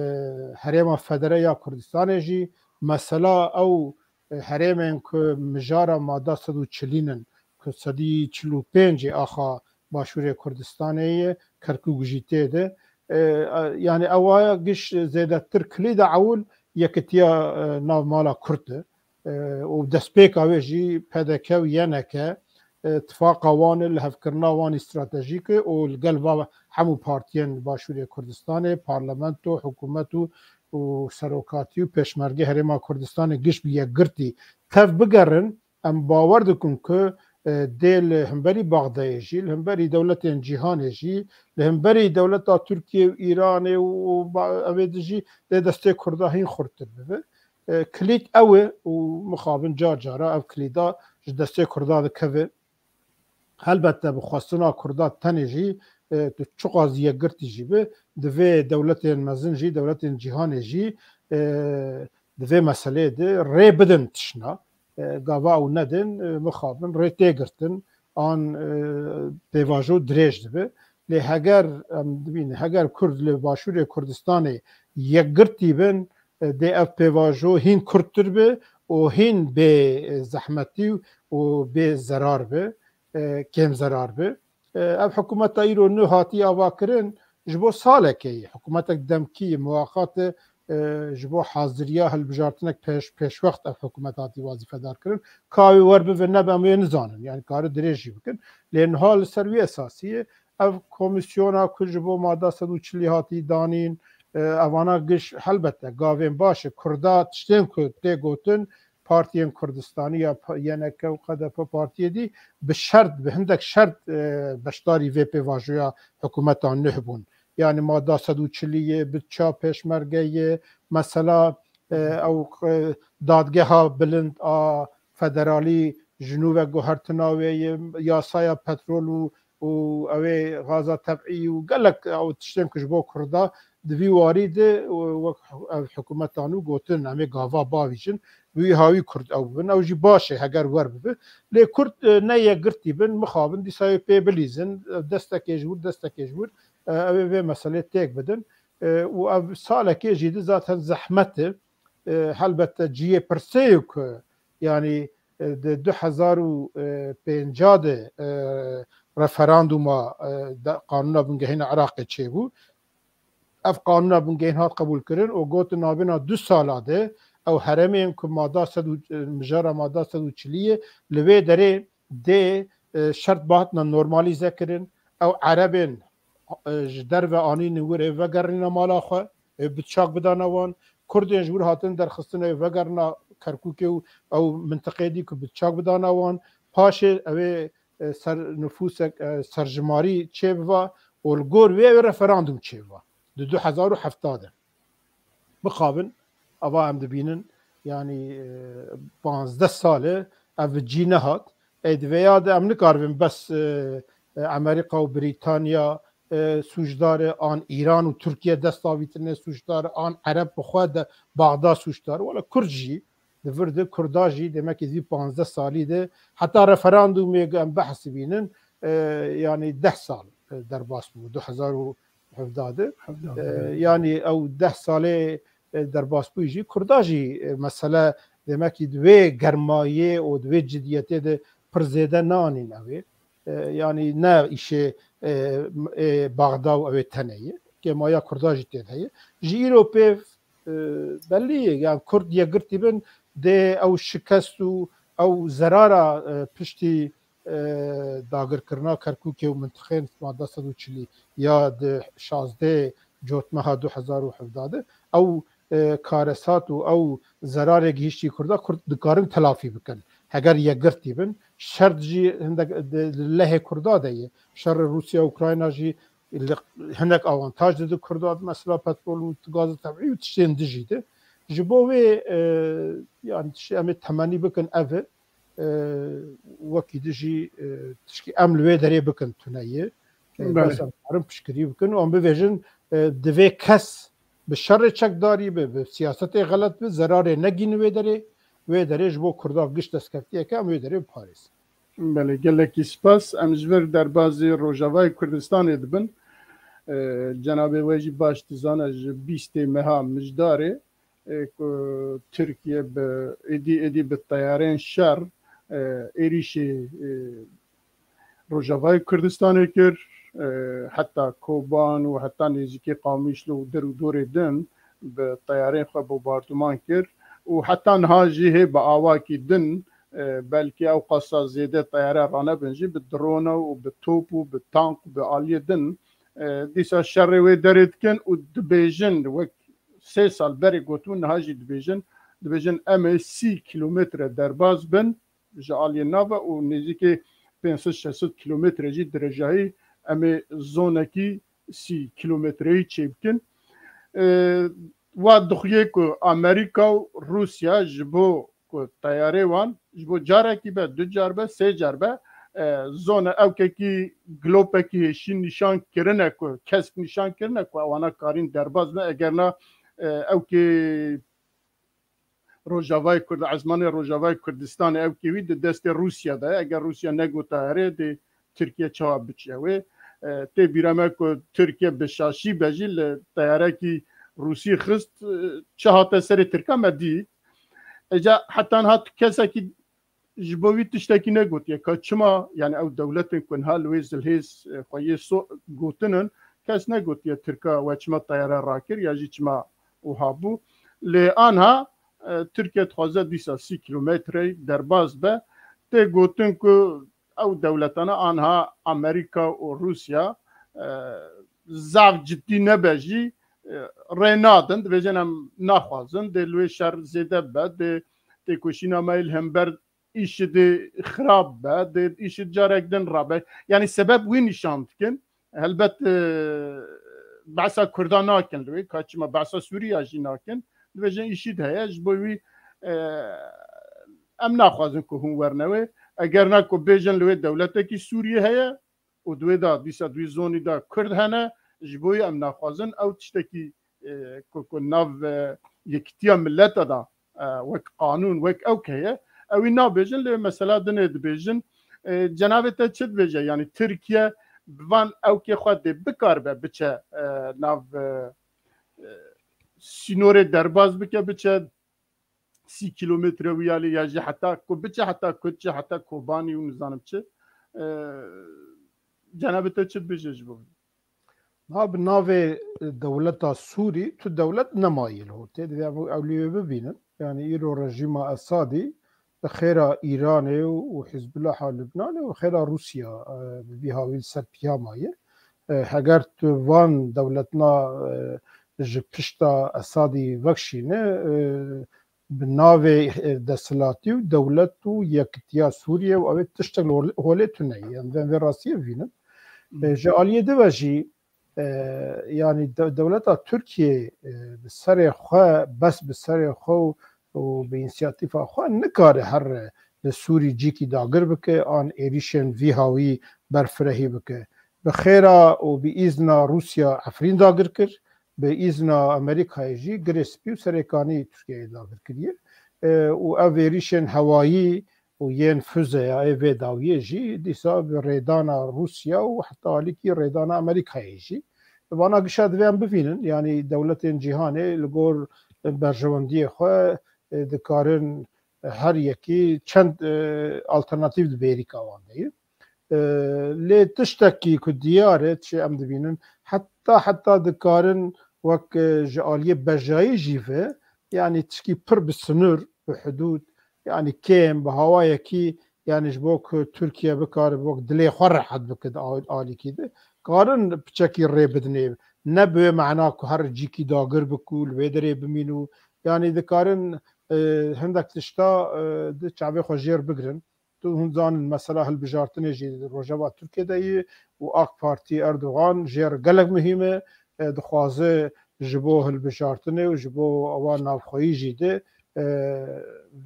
herêma federe ya Kurdistanê jî, mesela ew, e, herêmên ku mijara mada sed û çilîn in, ku sedî çil û pêncê axa Başûrê Kurdistanê ye, Kerkûk jî tê de. E, e, yanî ew aya giş zêdetir kilîda ewil yekitiya, e, nav mala Kurd e. E, û destpêka wê jî P D K û Y N K, e, tifaqa wan e, lihevkirina wan î stratejîk e û li gel va hemû partiyên Başûrê Kurdistanê, parlamento, hikûmet û, û serokatî û pêşmergê Herêma Kurdistanê giş bi yekgirtî tev bigerin, em bawer dikin ku, e, dê li hemberî Baxdayê jî, li hemberî dewletên cîhanê jî, li hemberî dewleta Tirkiye û Îranê û, û ba-, evê dijî dê destê Kurda hîn xurttir bibe. E, kilît ew e û mixabin car cara ev kilîda ji destê Kurda dikeve. Helbette bi xwestina Kurda tenê jî, e, tu çiqas yekgirtî jî bi, divê dewletên mezin jî, dewletên cîhanê jî, e, di vê meseleyê de rê bidin tişna. E, gava ew nedin, e, mixabin rê tê girtin, an, e, pêvajo dirêj dibe. Lê heger em dibînin, heger Kurd li Başûrê Kurdistanê yekgirtî bin, e, dê ev pêvajo hîn kurttir be û hîn bê, e, zehmetî û bê zerar be, e, kêm zerar be. E, ev hikûmeta îro nû hatî avakirin ji bo salekê ye. Hikûmetek demkî ye, muwaqat e, e, ji bo haziriya hilbijartinek pêş, pêşwext ev hikûmet hatî wazîfedar kirin. Ka wê wer bive nebe em wê nizanin. Yanî kare dirêj jî bikin. Lê niha li ser wî esasî ye. Ev komîsyona ku ji bo mada sed û çilî hatî danîn, e, evana giş helbette gavên baş e. Kurda tiştên ku tê gotin, partiyên Kurdistanî ya P-, Y N K û H D P partiyê dî bi şert, bi hindek şert, e, beşdarî vê pêvajoya hikûmeta nuh bûn. Yanî mada sed û çilî ye, bütça pêşmerge ye, mesela, e, ew, e, dadgeha bilind a federalî ji nû ve guhertina wê ye, yasaya petrol û û ew ê gaza tebî û gelek ew tiştên ku ji bo Kurda di vî warî de û wek ev hikûmeta nû gotin, em ê gava bavîjin, wî hawî Kurd ew bibin, ew jî baş e heger wer bibe. Lê Kurd, e, ne yekgirtî bin, mixabin dîsa wê pê bilîzin, e, destekê ji wir, destekê ji wir, e, ew ê vê meselê têk bidin. E, û ev salekê jî di zaten zehmet e. E, helbette cihê pirsê ye ku, yanî, e, di du hezar û pênca de, e, referanduma, e, de, Qanûna Bingehîn a Iraqê çêbû. Ev Qanûna Bingehîn hat qebûlkirin û got, navbêna du sala de ew herêmên ku mada sed û, e, mijara mada sed û çilî ye, li wê derê dê, e, şert bihatina normalîze kirin. Ew Erebên, e, ji derve anînin wir ê vegerîne mala xwe, ê bi çak bidana wan. Kurdên ji wir hatin derxistin ê vegerina Kerkûkê û ew mintiqê dî ku bi çak bidana wan. Paşê ew ê, e, ser nifûsek, e, serjimarî çêbiva û li gor wê ew ê referandum çêbiva. Di du hezar û hevdeh de. Bixabin, ava em dibînin, yanî, e, panzdeh sal e, ev bi cî nehat. Ê di vêya de em nikaribin bes, e, e, Amerîka û Brîtanya, e, sûcdar e, an Îran û Tirkiye dest avîtine sûcdar e, an Ereb bi xwe de Baxda sûcdar e. Wela Kurd jî, di vir de Kurda jî, demekî vî panzdeh salî de, heta referandumê em behs dibînin, e, yanî deh sal, e, derbas bû, du hezar û hevdeh de. Hevdeh, e, evet. Yanî ew deh salê, e, derbasbûyî jî Kurda jî, e, mesele demekî di vê germayê û di vê cidiyetê de pir zêde nanîn ew ê. E, yanî ne îşê, e, e, Baxda û ew ê tenê ye. Kêmaya Kurda jî tê de heye. Ji îro pê, e, bellî ye. Yan Kurd yekgirtî bin dê ew şikest û ew zerara, e, piştî, e, dagirkirina Kerkûkê û mintiqên madde sed û çilî ya di şazdeh cotmeha du hezar û hevdeh de ew, e, karesat û ew zerarê gihîştî Kurda, Kurd dikarin telafî bikin. Heger yekgirtî bin, şert jî hindek di lehê Kurda de ye. Şerê Rûsya Ukrayna jî li, hinek awantaj dide Kurda, mesela petrol û gazê tebîî û tiştên dijî de. Ji bo wê, e, yani tiştê em ê temenî bikin ev e, e, wekî di jî, e, tişkî em li wê derê bikin tune ye. E, Belê. Bes em karin piştgirî bikin û em bivêjin, e, divê kes bi şerê çekdarî be, bi siyasetê xelet be, zerarê negîn wê derê, wê derê ji bo Kurda giş destkeftiyeke em wê derê biparêzin. Belê, gelekî spas. Em ji vir derbazî Rojavayê Kurdistanê dibin. E, cenabê we jî baş dizane ji bîstê meha Mijdarê, e, ku Tirkiye bi êdî, êdî bi teyarên şer, e, êrîşê, e, Rojavayê Kurdistanê kir, e, heta Koban û heta nêzîkî Qamişlo û der û dorê din bi teyarên xwe bombarduman kir û heta niha jî hê bi awakî din, e, belkî ew qasa zêde teyare ranebin jî bi drone û bi top û bi tank û bi aliyê din, e, dîsa şerê wê derê dikin û dibêjin wek sê sal berê gotibû, niha jî dibêjin, dibêjin em ê sî kîlometre derbaz bin ji aliyê nav ve û nêzîkî pênc sed şeş sed kîlometre jî dirêjahî em ê zonekî sî kîlometreyî çêbikin. E, wa dixuye ku Amerîka û Rûsya ji bo ku teyarê wan ji bo carekî be, du car be, sê car be, e, zone ewkekî glopekî hêşîn nîşan kirine ku, kesk nîşan kirine ku ewana karîn derbaz bin, eger na, e, ewkê Rojavayê Kurd, ezmanê Rojavayê Kurdistanê ewkê wî di destê Rûsya de ye. Eger Rûsya negot teyarê, dê Tirkiye çawa biçe wê? E, tê bîra me ku Tirkiye bi şaşî be jî li teyarekî Rûsî xist, e, çi hate serê Tirka me dî. Eca heta niha tu kesekî ji bo wî tiştekî negotiye. Ka çima, yani ew dewletên ku niha li wê zilhêz, e, xwe yê so-, gotinin, kes negotiye Tirka we çima teyare rakir ya jî çima wiha bû. Lê anha, e, Tirkiye dixwaze dîsa sî kîlometreyê derbas be. Tê gotin ku ew dewletana anha Amerîka û Rûsya, e, zaf cidî nebe jî, e, rê nadin, dibêjin em naxwazin, dê li wê şer zêde bibe, dê têkoşîna me li hember îşidê xirab be, dê îşid carek din rabe. Yani sebeb wî nîşan dikin. Helbet, e, behsa Kurda nakin li wê, ka çima behsa Sûriya jî nakin. Dibêjin îşid heye, ji bo wî, e, em naxwazin ku hûn werne wê. Eger na ku bêjin li wê dewletekî Sûriyê heye û di wê de dîsa di wî zonî de Kurd hene, ji bo wî em naxwazin ew tiştekî, e, ku, ku nav, e, yekitiya mileta de, e, wek qanûn, wek ewk heye, ew wî nabêjin, lê mesela dinê dibêjin. E, cenabê te çi dibêje? Yani Tirkiye bi van ewkê xwe dê bikaribe biçe, e, nav, e, e, sînorê derbas bike, biçe sî kîlometre wî alî ya jî heta ku biçe heta Kutçe, heta Kobanî û nizanim çi. E, cenabê te çi dibêje ji bo? Na bi navê dewleta Sûrî tu dewlet nemayî li hûrtê. Divê em ew lê wê bibînin. Yani îro rejîma Esadî bi xêra Îranê û Hizbulaha Lubnanê û xêra Rûsya, e, bi vî hawî li ser piya maye. E, heger tu van dewletna, e, ji pişta Esadî vekşîne, e, bi navê, e, desthilatî û dewlet û yekitiya Sûriye û ew ê tiştek li holê tune ye. Em vê rastiyê bibînin. E, ji aliyê din ve jî, e, yanî de-, dewleta Tirkiyê, e, bi serê xwe, bes bi serê xwe û, û bi însiyatîfa xwe nikare here li Sûrî cîkî dagir bike, an êrîşên vî hawî berfirehî bike. Bi xêra û bi îzna Rûsya Efrîn dagir kir, bi îzna Amerîkayê jî Girê Spî û Serêkanî Tirkiyeyê dagir kiriye. E, û ev êrîşên hewayî û yên füzeya ê vê dawiyê jî dîsa bi rêdana Rûsya û heta alîkî rêdana Amerîkayê jî. Vana gişa divê em bivînin, yanî dewletên cîhanê li gor berjewendiyê xwe, e, dikarin her yekî çend, e, alternatîv di bêrîka wan de ye. E, lê tiştekî ku diyar e, çi em dibînin, heta heta dikarin wek, e, ji aliyê bejayî jî ve, yanî tişkî pir bi sinûr, bi hudûd, yanî kêm, bi hawayekî, yanî ji bo ku Tirkiye bikare bi wek dilê xwe rehet bike di al-, alîkî de, karin piçekî rê bidinê. Ne bi wê mena ku her cîkî dagir bik û li wê derê bimîn û, yanî dikarin, e, hindek tişta, e, di çavê xwe jêr bigrin. Tu hûn zanin mesela hilbijartinê jî di rojeva Tirkiye de yî û AK Partî Erdogan jê re gelek muhîm e. E, dixwaze ji bo hilbijartinê û ji bo ewa navxweyî jî de, e,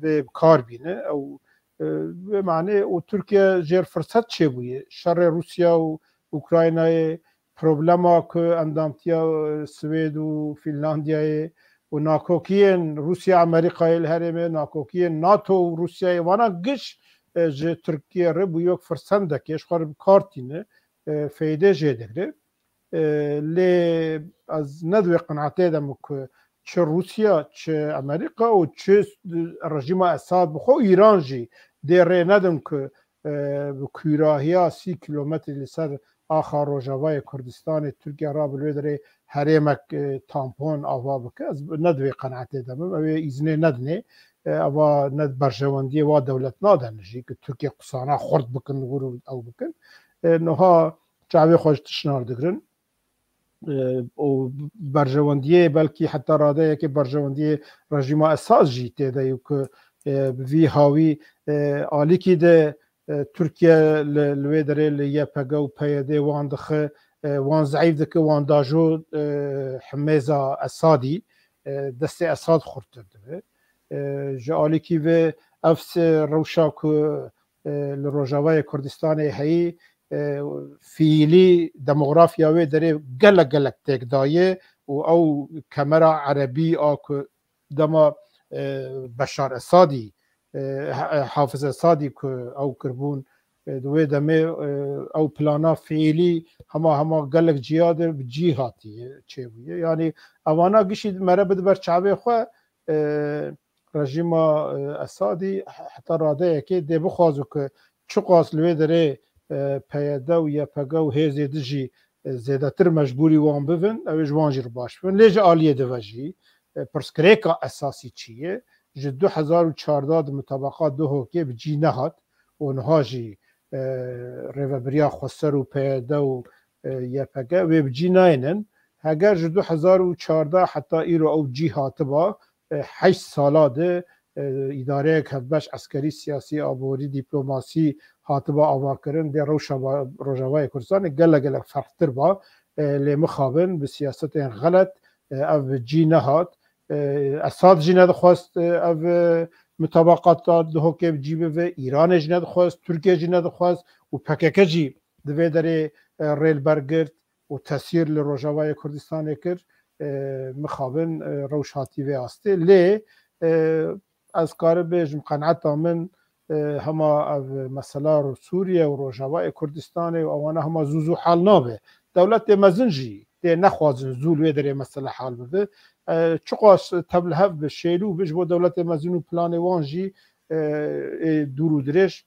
vê bi kar bîne. Ew, e, vê manê û Tirkiye jê re firset çêbûye. Şerê Rûsya û Ukraynayê, problema ku endamtiya, e, Swêd û Fînlandiyayê û nakokiyên Rûsya Amerîkayê li herêmê, nakokiyên NATO û Rûsyayê, vana giş, e, ji Tirkiye re bû yok firsendekê, ji xwe re bi kar tîne, e, feyde jê digre. E, lê ez ne di wê qenaatê de me ku çi Rûsya, çi Amerîka û çi rejîma Esad bi xwe û Îran jî dê rê nedin ku, e, bi kûrahiya sî kilometrî li ser axa Rojavayê Kurdistanê Tirkiye rabe li wê derê herêmek, e, tampon ava bike. Ez ne di wê qenaatê de me. Ew ê îznê nedinê. E, eva ne berjewendiyê wa dewlet nadin jî ku Tirkiye qusana xurt bikin li wir û ew bikin. E, niha çavê xwe ji tişnar digirin. E, û berjewendiyê belkî heta radeyekê berjewendiyê rejîma Esad jî tê de ye ku, e, bi vî hawî, e, alîkî de, e, Tirkiye li, li wê derê li Y P G û P Y D wan dixe, e, wan zeîf dike, wan dajo, e, himêza Esadî, e, destê Esad xurttir dibe. E, ji alîkî ve ev se rewşa ku, e, li Rojavayê Kurdistanê heyî, e, fiîlî demografiya wê derê gelek gelek têk daye û ew kemera erebî a ku dema, e, Beşar Esadî, e, Ha-, Hafiz Esadî ku ew kirbûn, e, di wê demê, e, ew plana fiîlî hema hema gelek ciya de bi cî hatiye çêbûye. Yanî evana gişî mere bide ber çavê xwe, e, rejîma, e, Esadî he-, heta radeyekê dê bixwaze ku çiqas li wê derê, e, P Y D û Y P G û hêzê dijî, e, zêdetir mecbûrî wan bibin, ew ê ji wan jî re baş bibin. Lê ji aliyê dive jî, e, pirsgirêka esasî çi ye? Ji du hezar û çardeh di mutabaqat Duhokê bi cî nehat û niha jî, e, rêvebiriya xweser û P Y D û, e, Y P G wê bi cî nayênin. Heger ji du hezar û çardeh heta îro ew bi cî hatiba, e, heşt sala de, e, îdareyek hevbeş, eskerî, siyasî, aborî, dîplomasî hatiba avakirin, dê rewşa ba-, Rojavayê Kurdistanê gelek gelek ferqtir ba. E, lê mixabin bi siyasetên xelet, e, ev bi cî nehat. E, Esad jî nedixwest, e, ev, e, mutabaqata Duhokê bi cî bibe, Îranê jî nedixwest, Tirkiye jî nedixwest û P K K jî di vê derê, e, rê li ber girt û tesîr li Rojavayê Kurdistanê kir, e, mixabin, e, rewş hatî vê astê. Lê, e, ez karim bêjim, qenaeta min, e, hema ev mesela Sûriye û Rojavayê Kurdistanê û ewana hema zû zû hal nabe. Dewletê mezin jî tê nexwazin zû li wê derê mesele hal bibe. E, çiqas tevlihev bi, şêlû bi ji bo dewletê mezin û planê wan jî, e, ê dûr û dirêj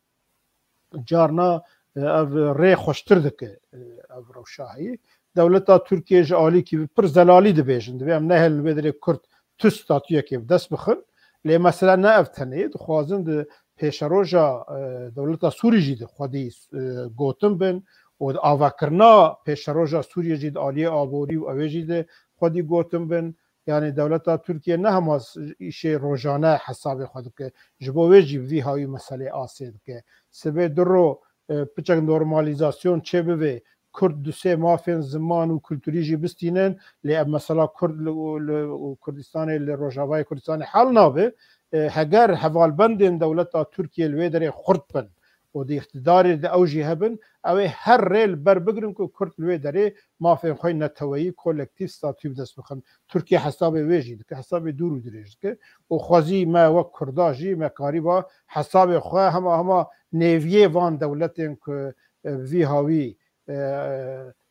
carna, e, ev rê xweştir dike, e, ev rewşa heyî. Dewleta Tirkiye ji alîkî bi pir zelalî dibêjin. Divê em nehêlin wê derê Kurd tu statuyekê bi dest bixin. Lê mesele ne ev tenê ye. Dixwazin di pêşeroja, e, dewleta Sûrî jî de xwedî, e, gotin bin û di avakirina pêşeroja Sûriyê jî di aliyê aborî û ew ê jî de xwedî gotin bin. Yanî dewleta Tirkiye ne hema s-, îşê rojane hesabê xwe dike. Ji bo wê jî bi vî hawî meselê asê dike. Sibê du ro, e, piçek normalîzasyon çêbibe, Kurd du sê mafên ziman û kulturî jî bistînin, lê ev mesela Kurd li, li, û Kurdistanê, li Rojavayê Kurdistanê hal nabe. E, heger hevalbendên dewleta Tirkiye li wê derê xurt bin û di îqtidarê de ew jî hebin, ew ê her rê li ber bigrin ku Kurd li wê derê mafên xwe neteweyî, kolektîf, statû bi dest bixin. Tirkiye hesabê wê jî dike, hesabê dûr û dirêj dike. Û xwezî me wek Kurda jî me karîba hesabê xwe hema hema nêviyê van dewletên ku, e, vî hawî, e,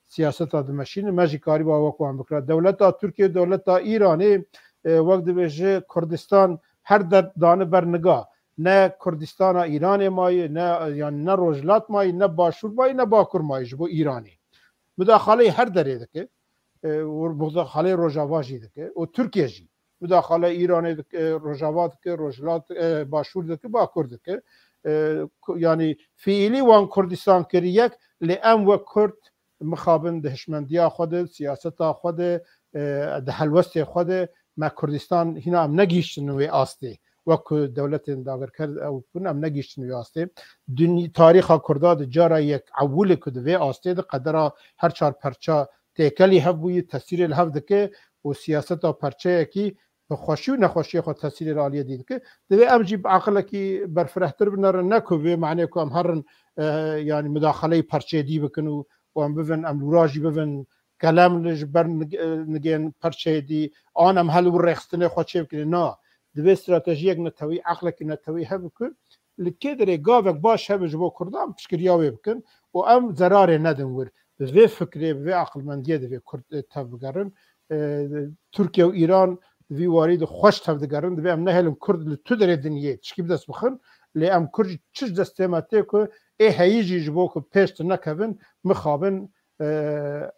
siyaseta dimeşînin, me jî karîba wek wan bikira. Dewleta Tirkiye, dewleta Îranê, e, wek dibêje Kurdistan her dert dane ber niga. ne Kurdistana Îranê mayî, ne, yani ne Rojhilat mayî, ne Başûr mayî, ne Bakur mayî ji bo Îranê. Mudaxaleyê her derê dike. E, û mudaxaleyê Rojava jî dike. Û Tirkiye jî. Mudaxale Îranê dike, Rojava dike, Rojhilat, e, Başûr dike, Bakur dike. E, ku-, yani fiîlî wan Kurdistan kir yek, lê em wek Kurd mixabin di hişmendiya xwe de, siyaseta xwe de, e, di helwestê xwe de, me Kurdistan hîna em negihîştin wê astê. Wek ku dewletên dagirker ew bûn, em negihîştin wê astê. Duny-, tarîxa Kurda di cara yek ewilê ku di vê astê de qedera her çar perça têkelî hev bûyî, tesîrê li hev dike û siyaseta perçeyekî bi xweşî û nexweşiyê xwe tesîrê li aliyê dî dike. Divê em jî bi aqilekî berfirehtir binerin, ne ku vê manê ku em herin, e, yani mudaxaleyî perçeyê dî bikin û, û em bivin, em lûra jî bivin, kelem li ji ber nig-, e, nigên perçeyê dî, an em hel û rêxistinê xwe çê bikin. Na, divê stratejiyek netewî, aqlekî netewî hebe ku li kê derê gavek baş hebe ji bo Kurdan piştgiriya wê bikin û em zerarê nedin wir. Bi vê fikrê, bi vê aqilmendiyê divê Kurd, e, tev bigerin. E, Tirkiye û Îran di vî warî de xweş tev digerin. Divê em nehêlin Kurd li tu derê dinyê tişkî bi dest bixin. Lê em Kurd jî çi ji destê me tê ku ê heyî jî ji bo ku pêş tu nekevin, mixabin, e,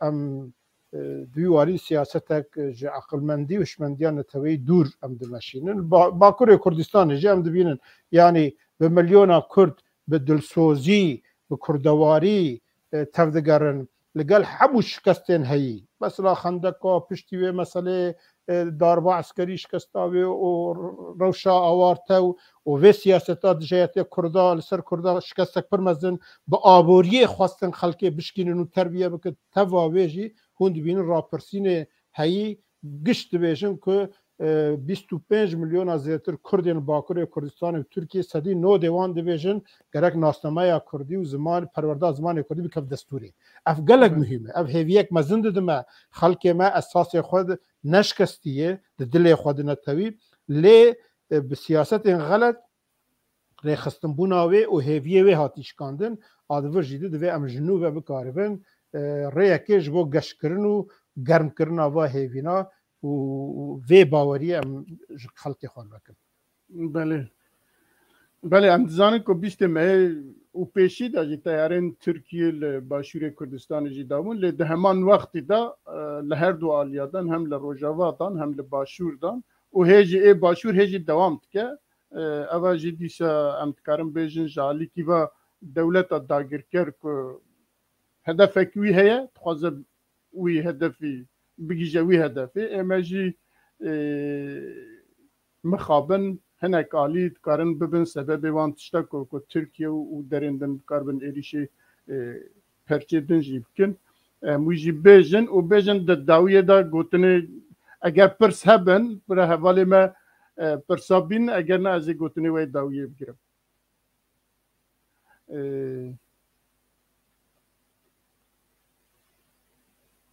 em, e, di wî warî siyasetek ji aqilmendî û hişmendiya neteweyî dûr em dimeşînin. Ba-, Bakurê Kurdistanê jî em dibînin, yanî bi milyona Kurd bi dilsozî, bi kurdewarî, e, tevdigerin. Li gel hemû şikestên heyî, mesela xendeka piştî wê meseleyê, e, darba eskerî şikesta wê û rewşa awarte û, û vê siyaseta dijayetê Kurda, li ser Kurda şikestek pir mezin, bi aboriyê xwestin xelkê bişkînin û terbiye bikin. Teva wê jî hûn dibînin rapirsînê heyî, giş dibêjin ku, e, bîst û pênc milyona zêdetir Kurdên Bakurê Kurdistanê û Tirkiyê sedî nodê wan dibêjin gerek nasnameya Kurdî û ziman, perwerda zimanê Kurdî bikeve destûrê. Ev gelek muhîm e. Ev hêviyek mezin dide me. Xelkê me esasê xwe di-, neşkestiye, di dilê xwe di netewî. Lê, e, bi siyasetên xelet rêxistinbûna wê û hêviyê wê hatî şikandin, a di vir jî de divê em ji nû ve bikaribin, e, rêyekê ji bo geşkirin û germkirina va hêvîna û vê baweriyê em ji xelkê xwe vekin. Belê. Belê, em dizanin ku bîstê mehê û pêşî de jî teyarên Tirkiyê li Başûrê Kurdistanê jî dabûn, lê di heman wextî de, e, li her du aliya de, hem li Rojava de, hem li Başûr de, û hê jî ê Başûr hê jî dewam dike. E, eva jî dîsa em dikarin bêjin ji alîkî ve dewleta dagirker ku hedefek wî heye, dixwaze wî hedefî bigihîje wî hedefê. Ê me jî, e, mixabin hinek alî dikarin bibin sebebê wan tişta ku, ku Tirkiye û, û derên din dikaribin êrîşê, e, perçê din jî bikin. Em wî jî bêjin û bêjin di dawiyê de gotinê, eger pirs hebin, bira hevalê me, e, pirsa bîn, eger ne ez ê gotinê wê dawiyê bigirim. E,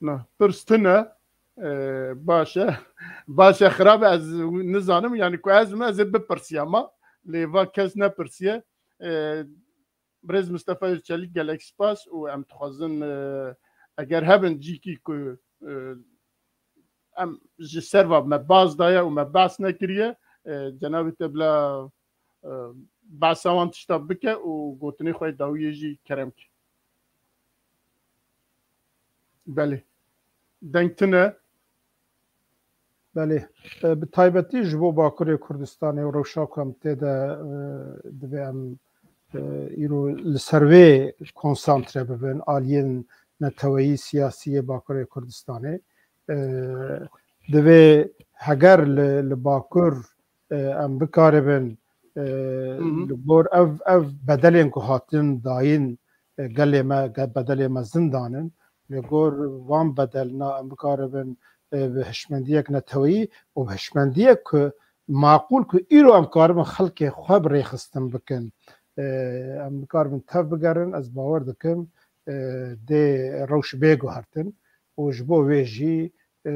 na, pirs tune, e, baş e. Baş e, xirab e, ez nizanim, yani ku ez me, ez ê bipirsiyama. Lê va kes nepirsiye. E, Birêz Mistefa Çelîk, gelek spas û em dixwazin, e, eger hebin cîkî ku, e, em ji ser va me baz daye û me behs nekiriye, e, cenabê te bila, e, behsa wan tişta bike û gotinê xwe yê dawiyê jî kerem ke. Belê. Deng tune. Belê. E, bi taybetî ji bo Bakurê Kurdistanê û rewşa ku em tê de, e, divê em, e, îro li ser wê konsantre bibin, aliyên neteweyî, siyasî yê Bakurê Kurdistanê. E, divê heger li, li Bakur, e, em bikaribin, e, Hı hı. li gor ev, ev bedelên ku hatin dayîn, e, gelê me, ge-, bedelê me zindan in. Li gor van bedelna em bikaribin, e, bi hişmendiyek neteweyî û bi hişmendiyek ku maqûl ku îro em karibin xelkê xwe bi rêxistin bikin. E, em bikaribin tev bigerin, ez bawer dikim, e, dê rewş bê guhertin û ji bo wê jî, e,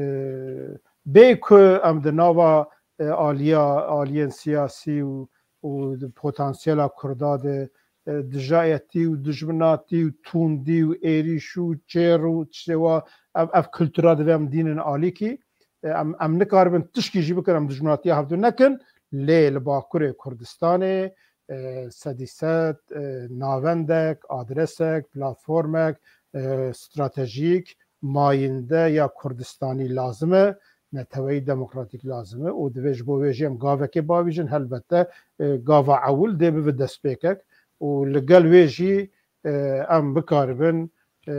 bê ku em di nava, e, aliya, aliyên siyasî û, û di potansiyela Kurda de, e, dijayetî û dijminatî û tundî û êrîş û çêr û tiştê wa, ev, ev kultura divê em dînin alîkî. E, em, em nikaribin tişkî jî bikin, em dijminatiya hevdu nekin, Lê li Bakurê Kurdistanê, e, sedî sed, e, navendek, adresek, platformek, e, stratejîk, mayînde ya Kurdistanî lazim e, neteweyî demokratîk lazim e û divê ji bo wê jî em gavekê bavîjin, helbette, e, gava ewil dê bibe destpêkek û li gel wê jî, e, em bikaribin, e,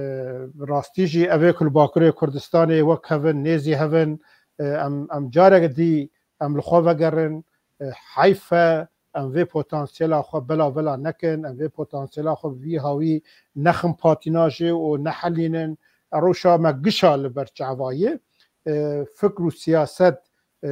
rastî jî ev ê ku li Bakurê Kurdistanê wek hev in, nêzî hev in, e, em, em careke dî em li xwe vegerin, e, heyf e, em vê potansiyela xwe bela bela nekin, em vê potansiyela xwe bi vî hawî nexin patînajê û nehelînin. Rewşa me gişa li ber çava ye. E, fikr û siyaset, e,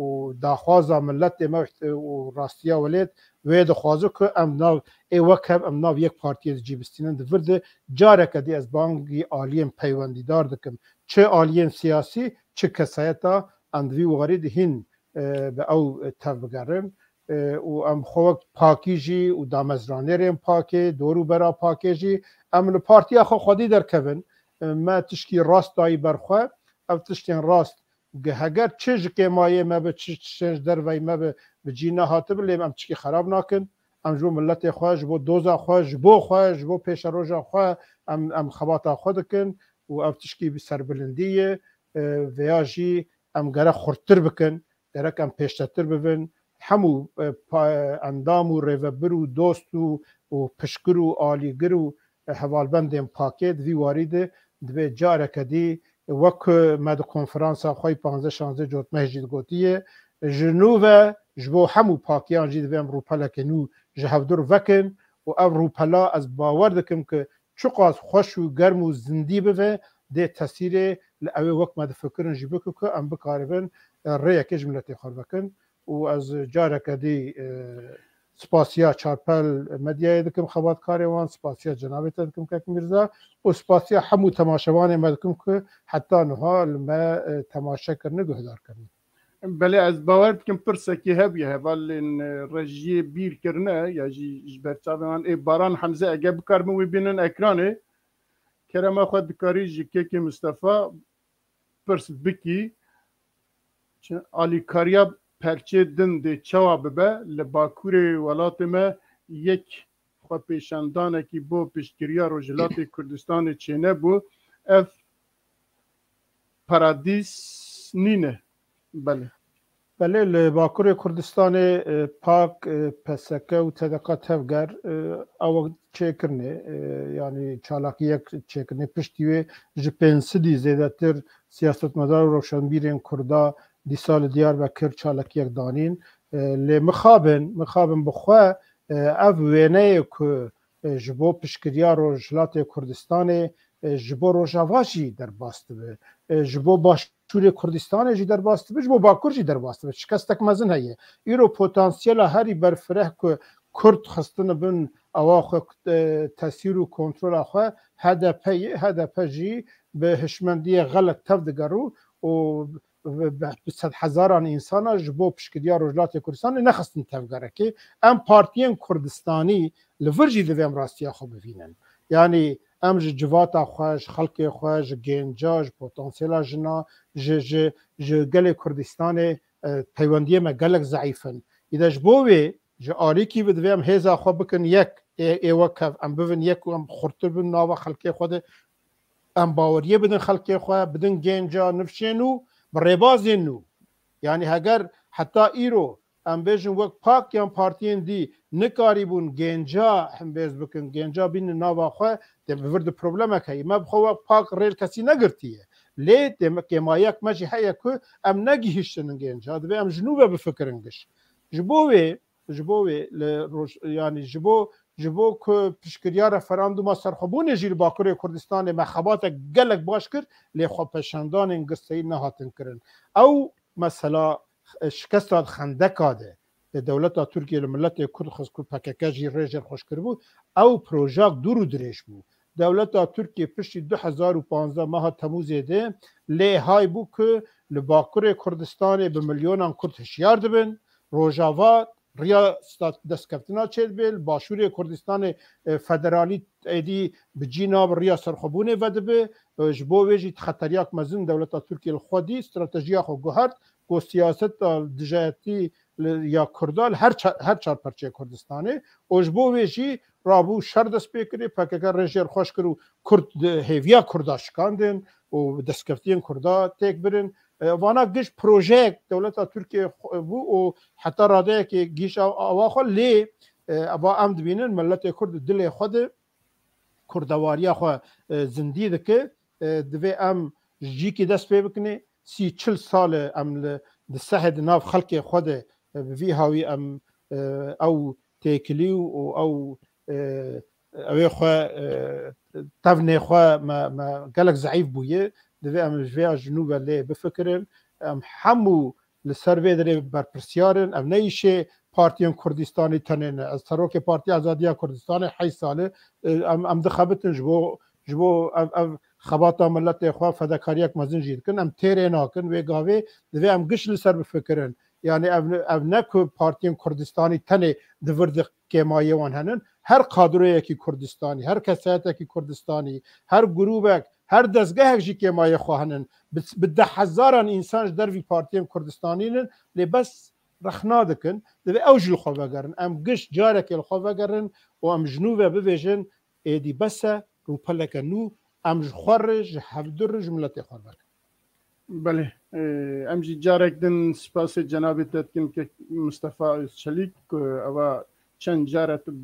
û daxwaza miletê me û rastiya welêt wê dixwaze ku em nav ê wek hev em nav yek partiyê di cî bistînin. Di vir de careke dî ez bangî aliyên peywendîdar dikim. Çi aliyên siyasî, çi kesayeta em di vî warî de hîn, e, bi ew tev bigerin. E, û em xwe wek pakî jî û damezranêrên pakê, dor û bera pakê jî em li partiya xwe xwedî derkevin. E, me tişkî rast dayî ber xwe. Ev tiştên rast, heger çi ji kêmayê me bi, çi tiştên ji derveyî me bi, bi cî nehatibin, lê em tişkî xerab nakin. Em ji bo miletê xwe, ji bo doza xwe, ji bo xwe, ji bo pêşeroja xwe em, em xebata xwe dikin û ev tişkî bi serbilindî ye. E, vêya jî em gerek xurttir bikin, gerek em pêştetir bibin. Hemû, e, pa-, endam û rêvebir û dost û, û piştgir û alîgir û, e, hevalbendên pakê di vî warî de divê careke dî, e, wek ku me di konferansa xwe yî panzdeh şanzdeh cotmehê jî digotiye, ji nû ve ji bo hemû pakiyan jî divê em rûpeleke nû ji hevdur vekin û ev rûpela ez bawer dikim ku çiqas xweş û germ û zindî bibe, dê tesîrê li ew ê wek me difikirin jî bike ku em bikaribin, e, rêyekê ji miletê xwe vekin. Û ez careke dî, e, spasiya Çarpel Medyayê dikim, xebatkarê wan, spasiya cenabê te dikim, Kek Mîrza, û spasiya hemû temaşevanê me dikim ku heta niha li me, e, temaşe kirine, guhdar kirine. Belê, ez bawer dikim pirsekî hebûye, hevalên, e, rejiyê bîr kirine, ya jî ji ber çavê wan ê Baran Hemze, eger bikaribin wê bînin ekranê, kerema xwe dikarî ji Kekê Mistefa pirs bikî. Çi alîkariya perçê din dê çawa bibe? Li Bakurê welatê me yek xwepêşandanekî bo piştgiriya Rojhilatê Kurdistanê çênebû. Ev paradîs nîne. Belê. Belê, li Bakurê Kurdistanê, e, pak, e, P S K û T D K Tevger, e, ew çêkirine, e, yanî çalakiyek çêkirine. Piştî wê ji pênc sedî zêdetir siyasetmedar û rewşenbîrên Kurda dîsa li Diyarbekir çalakiyek danîn. E, lê mixabin, mixabin bi xwe, e, ev wêneyê ku, e, ji bo piştgiriya Rojhilatê Kurdistanê, e, ji bo Rojava jî derbas dibe. E, ji bo Başûrê Kurdistanê jî derbas dibe, ji bo Bakur jî derbas dibe. Şikestek mezin heye. Îro potansiyela herî berfireh ku Kurd xistine bin, ewa xwe, e, tesîr û kontrola xwe H D P ye. H D P jî bi hişmendiyê xelek tev digeru û bi, bi, bi sedhezaran însana ji bo piştgiriya Rojhilatê Kurdistanê nexistin tevgerekê. Em partiyên Kurdistanî li vir jî divê em rastiya xwe bivînin. Yanî em ji civata xwe, ji xelkê xwe, ji gênca, ji potansiyela jina, ji, ji, ji gelê Kurdistanê, e, peywendiyê me gelek zeîf in. Îde ji bo wê ji alîkî ve divê em hêza xwe bikin yek, ê, ê wek hev, em bibin yek û em xurtir bin nava xelkê xwe de. Em baweriyê bidin xelkê xwe, bidin gênca, nifşên nû, bi rêbazên nû. Yanî heger heta îro em bêjin wek pak yan partiyên dî nikarîbûn gênca hembêz bikin, gênca bînin nava xwe, dê bi vir de problemek heye. Me bi xwe wek pak rê li kesî negirtiye. Lê dê me, kêmayek me jî heye ku em negihîştinin gênca, divê em ji nû ve bifikirin giş. Ji bo wê, ji bo wê li roj-, yanî ji bo, ji bo ku piştgiriya referanduma serxwebûnê jî li Bakurê Kurdistanê me xebatek gelek baş kir, lê xwepêşandanên girseyî nehatin kirin. Ew mesela, e, şikesta di xendeka de, e, dewleta Tirkiye li miletê Kurd xist ku P K K jî rê jê xweş kiribû, ew projak dûr û dirêj bû. Dewleta Tirkiye piştî du hezar û panzdeh meha Temûzê de lê hay bû ku li Bakurê Kurdistanê bi milyonan Kurd hişyar dibin, Rojava riya stat-, destkeftina çêdibe, li Başûrê Kurdistanê, e, federalî êdî bi cî nabe, riya serxwebûnê vedibe. E, ji bo wê jî xeteriyak mezin dewleta Tirkiye li xwe dî, stratejiya xwe guhert, ku siyaseta dijayetî li, ya Kurda li her ça-, her çar parçeyê Kurdistanê û ji bo wê jî rabû şer dest pê kirî, P K K rêjê xweş kir û Kurd di hêviya Kurda şikandin û destkeftiyên Kurda têk birin. E, vana giş projeyek dewleta Tirkiyê xwe bû û heta radeyekê gihîşt awa xwe lê, e, eva em dibînin miletê Kurd dilê xwe de kurdewariya xwe, e, zindî dike. E, divê em ji cîkî dest pê bikinê. Sî çil sal e em li, di sehê di nav xelkê xwe de, e, bi vî hawî em, e, ew têkilî û ew, e, ew ê xwe, e, tevnê xwe me, me gelek zeîf bûye. Divê em ji vê ya ji nû ve lê bifikirin. Em hemû li ser vê derê berpirsiyar in. Ev ne îşê partiyên Kurdistanî tenê ne. Ez serokê Partiya Azadiya Kurdistanê heyş sal e. Em, em dixebitin ji bo, ji bo ev, ev xebata miletê xwe fedekariyek mezin jî dikin. Em têrê nakin. Wê gavê divê em giş li ser bifikirin. Yani ev, ev ne ku partiyên Kurdistanî tenê di vir de kêmayê wan henin. Her kadroyekî Kurdistanî, her kesayetekî Kurdistanî, her grûbek, her dezgehek jî kêmayê xwe henin. Bi, bi deh hezaran însan ji dervî partiyên Kurdistanî nin, lê bes rexna dikin. Divê ew jî li xwe vegerin. Em giş carekê li xwe vegerin û em ji nû ve bibêjin, êdî bes e, rûpeleke nû, em ji xwe re, ji hevdu re, ji miletê xwe re vekin. Belê, e, em jî carek din spasê cenabê te dikin kek Mistefa Özçelîk, ku eva çend care tu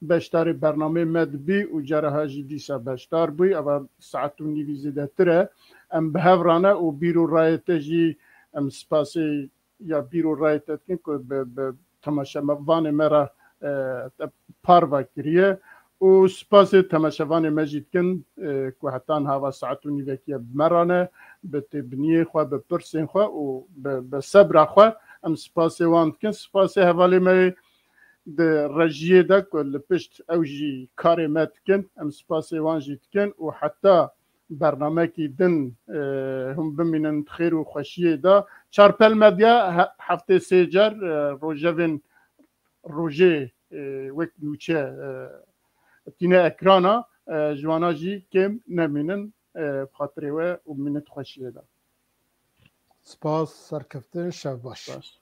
beşdarê bernameyê me dibî û careha jî dîsa beşdar bûyî, eva saet û nîvî zêdetir e. Em bi hev re ne û bîr û rayê te jî em spasê ya bîr û rayê te dikin ku bi, bi temaşevanê me re, e, te parve kiriye. Û spasê temaşevanê me jî dikin, e, ku heta niha va saet û nîvekî ye bi me re ne, bi têbiniyê xwe, bi pirsên xwe û bi, bi sebra xwe em spasê wan dikin. Spasê hevalê me yê di rejiyê de ku li pişt ew jî karê me dikin, em spasê wan jî dikin û heta bernamekî din, e, hûn bimînin di xêr û xweşiyê de. Çarpel Medya he-, heftê sê car, e, rojevên rojê, e, wek nûçe, e, tîne ekrana, e, ji wana jî kêm nemînin, e, bi xatirê we û bimînin di xweşiyê de. Spas, serkeftin, şev baş. Baş.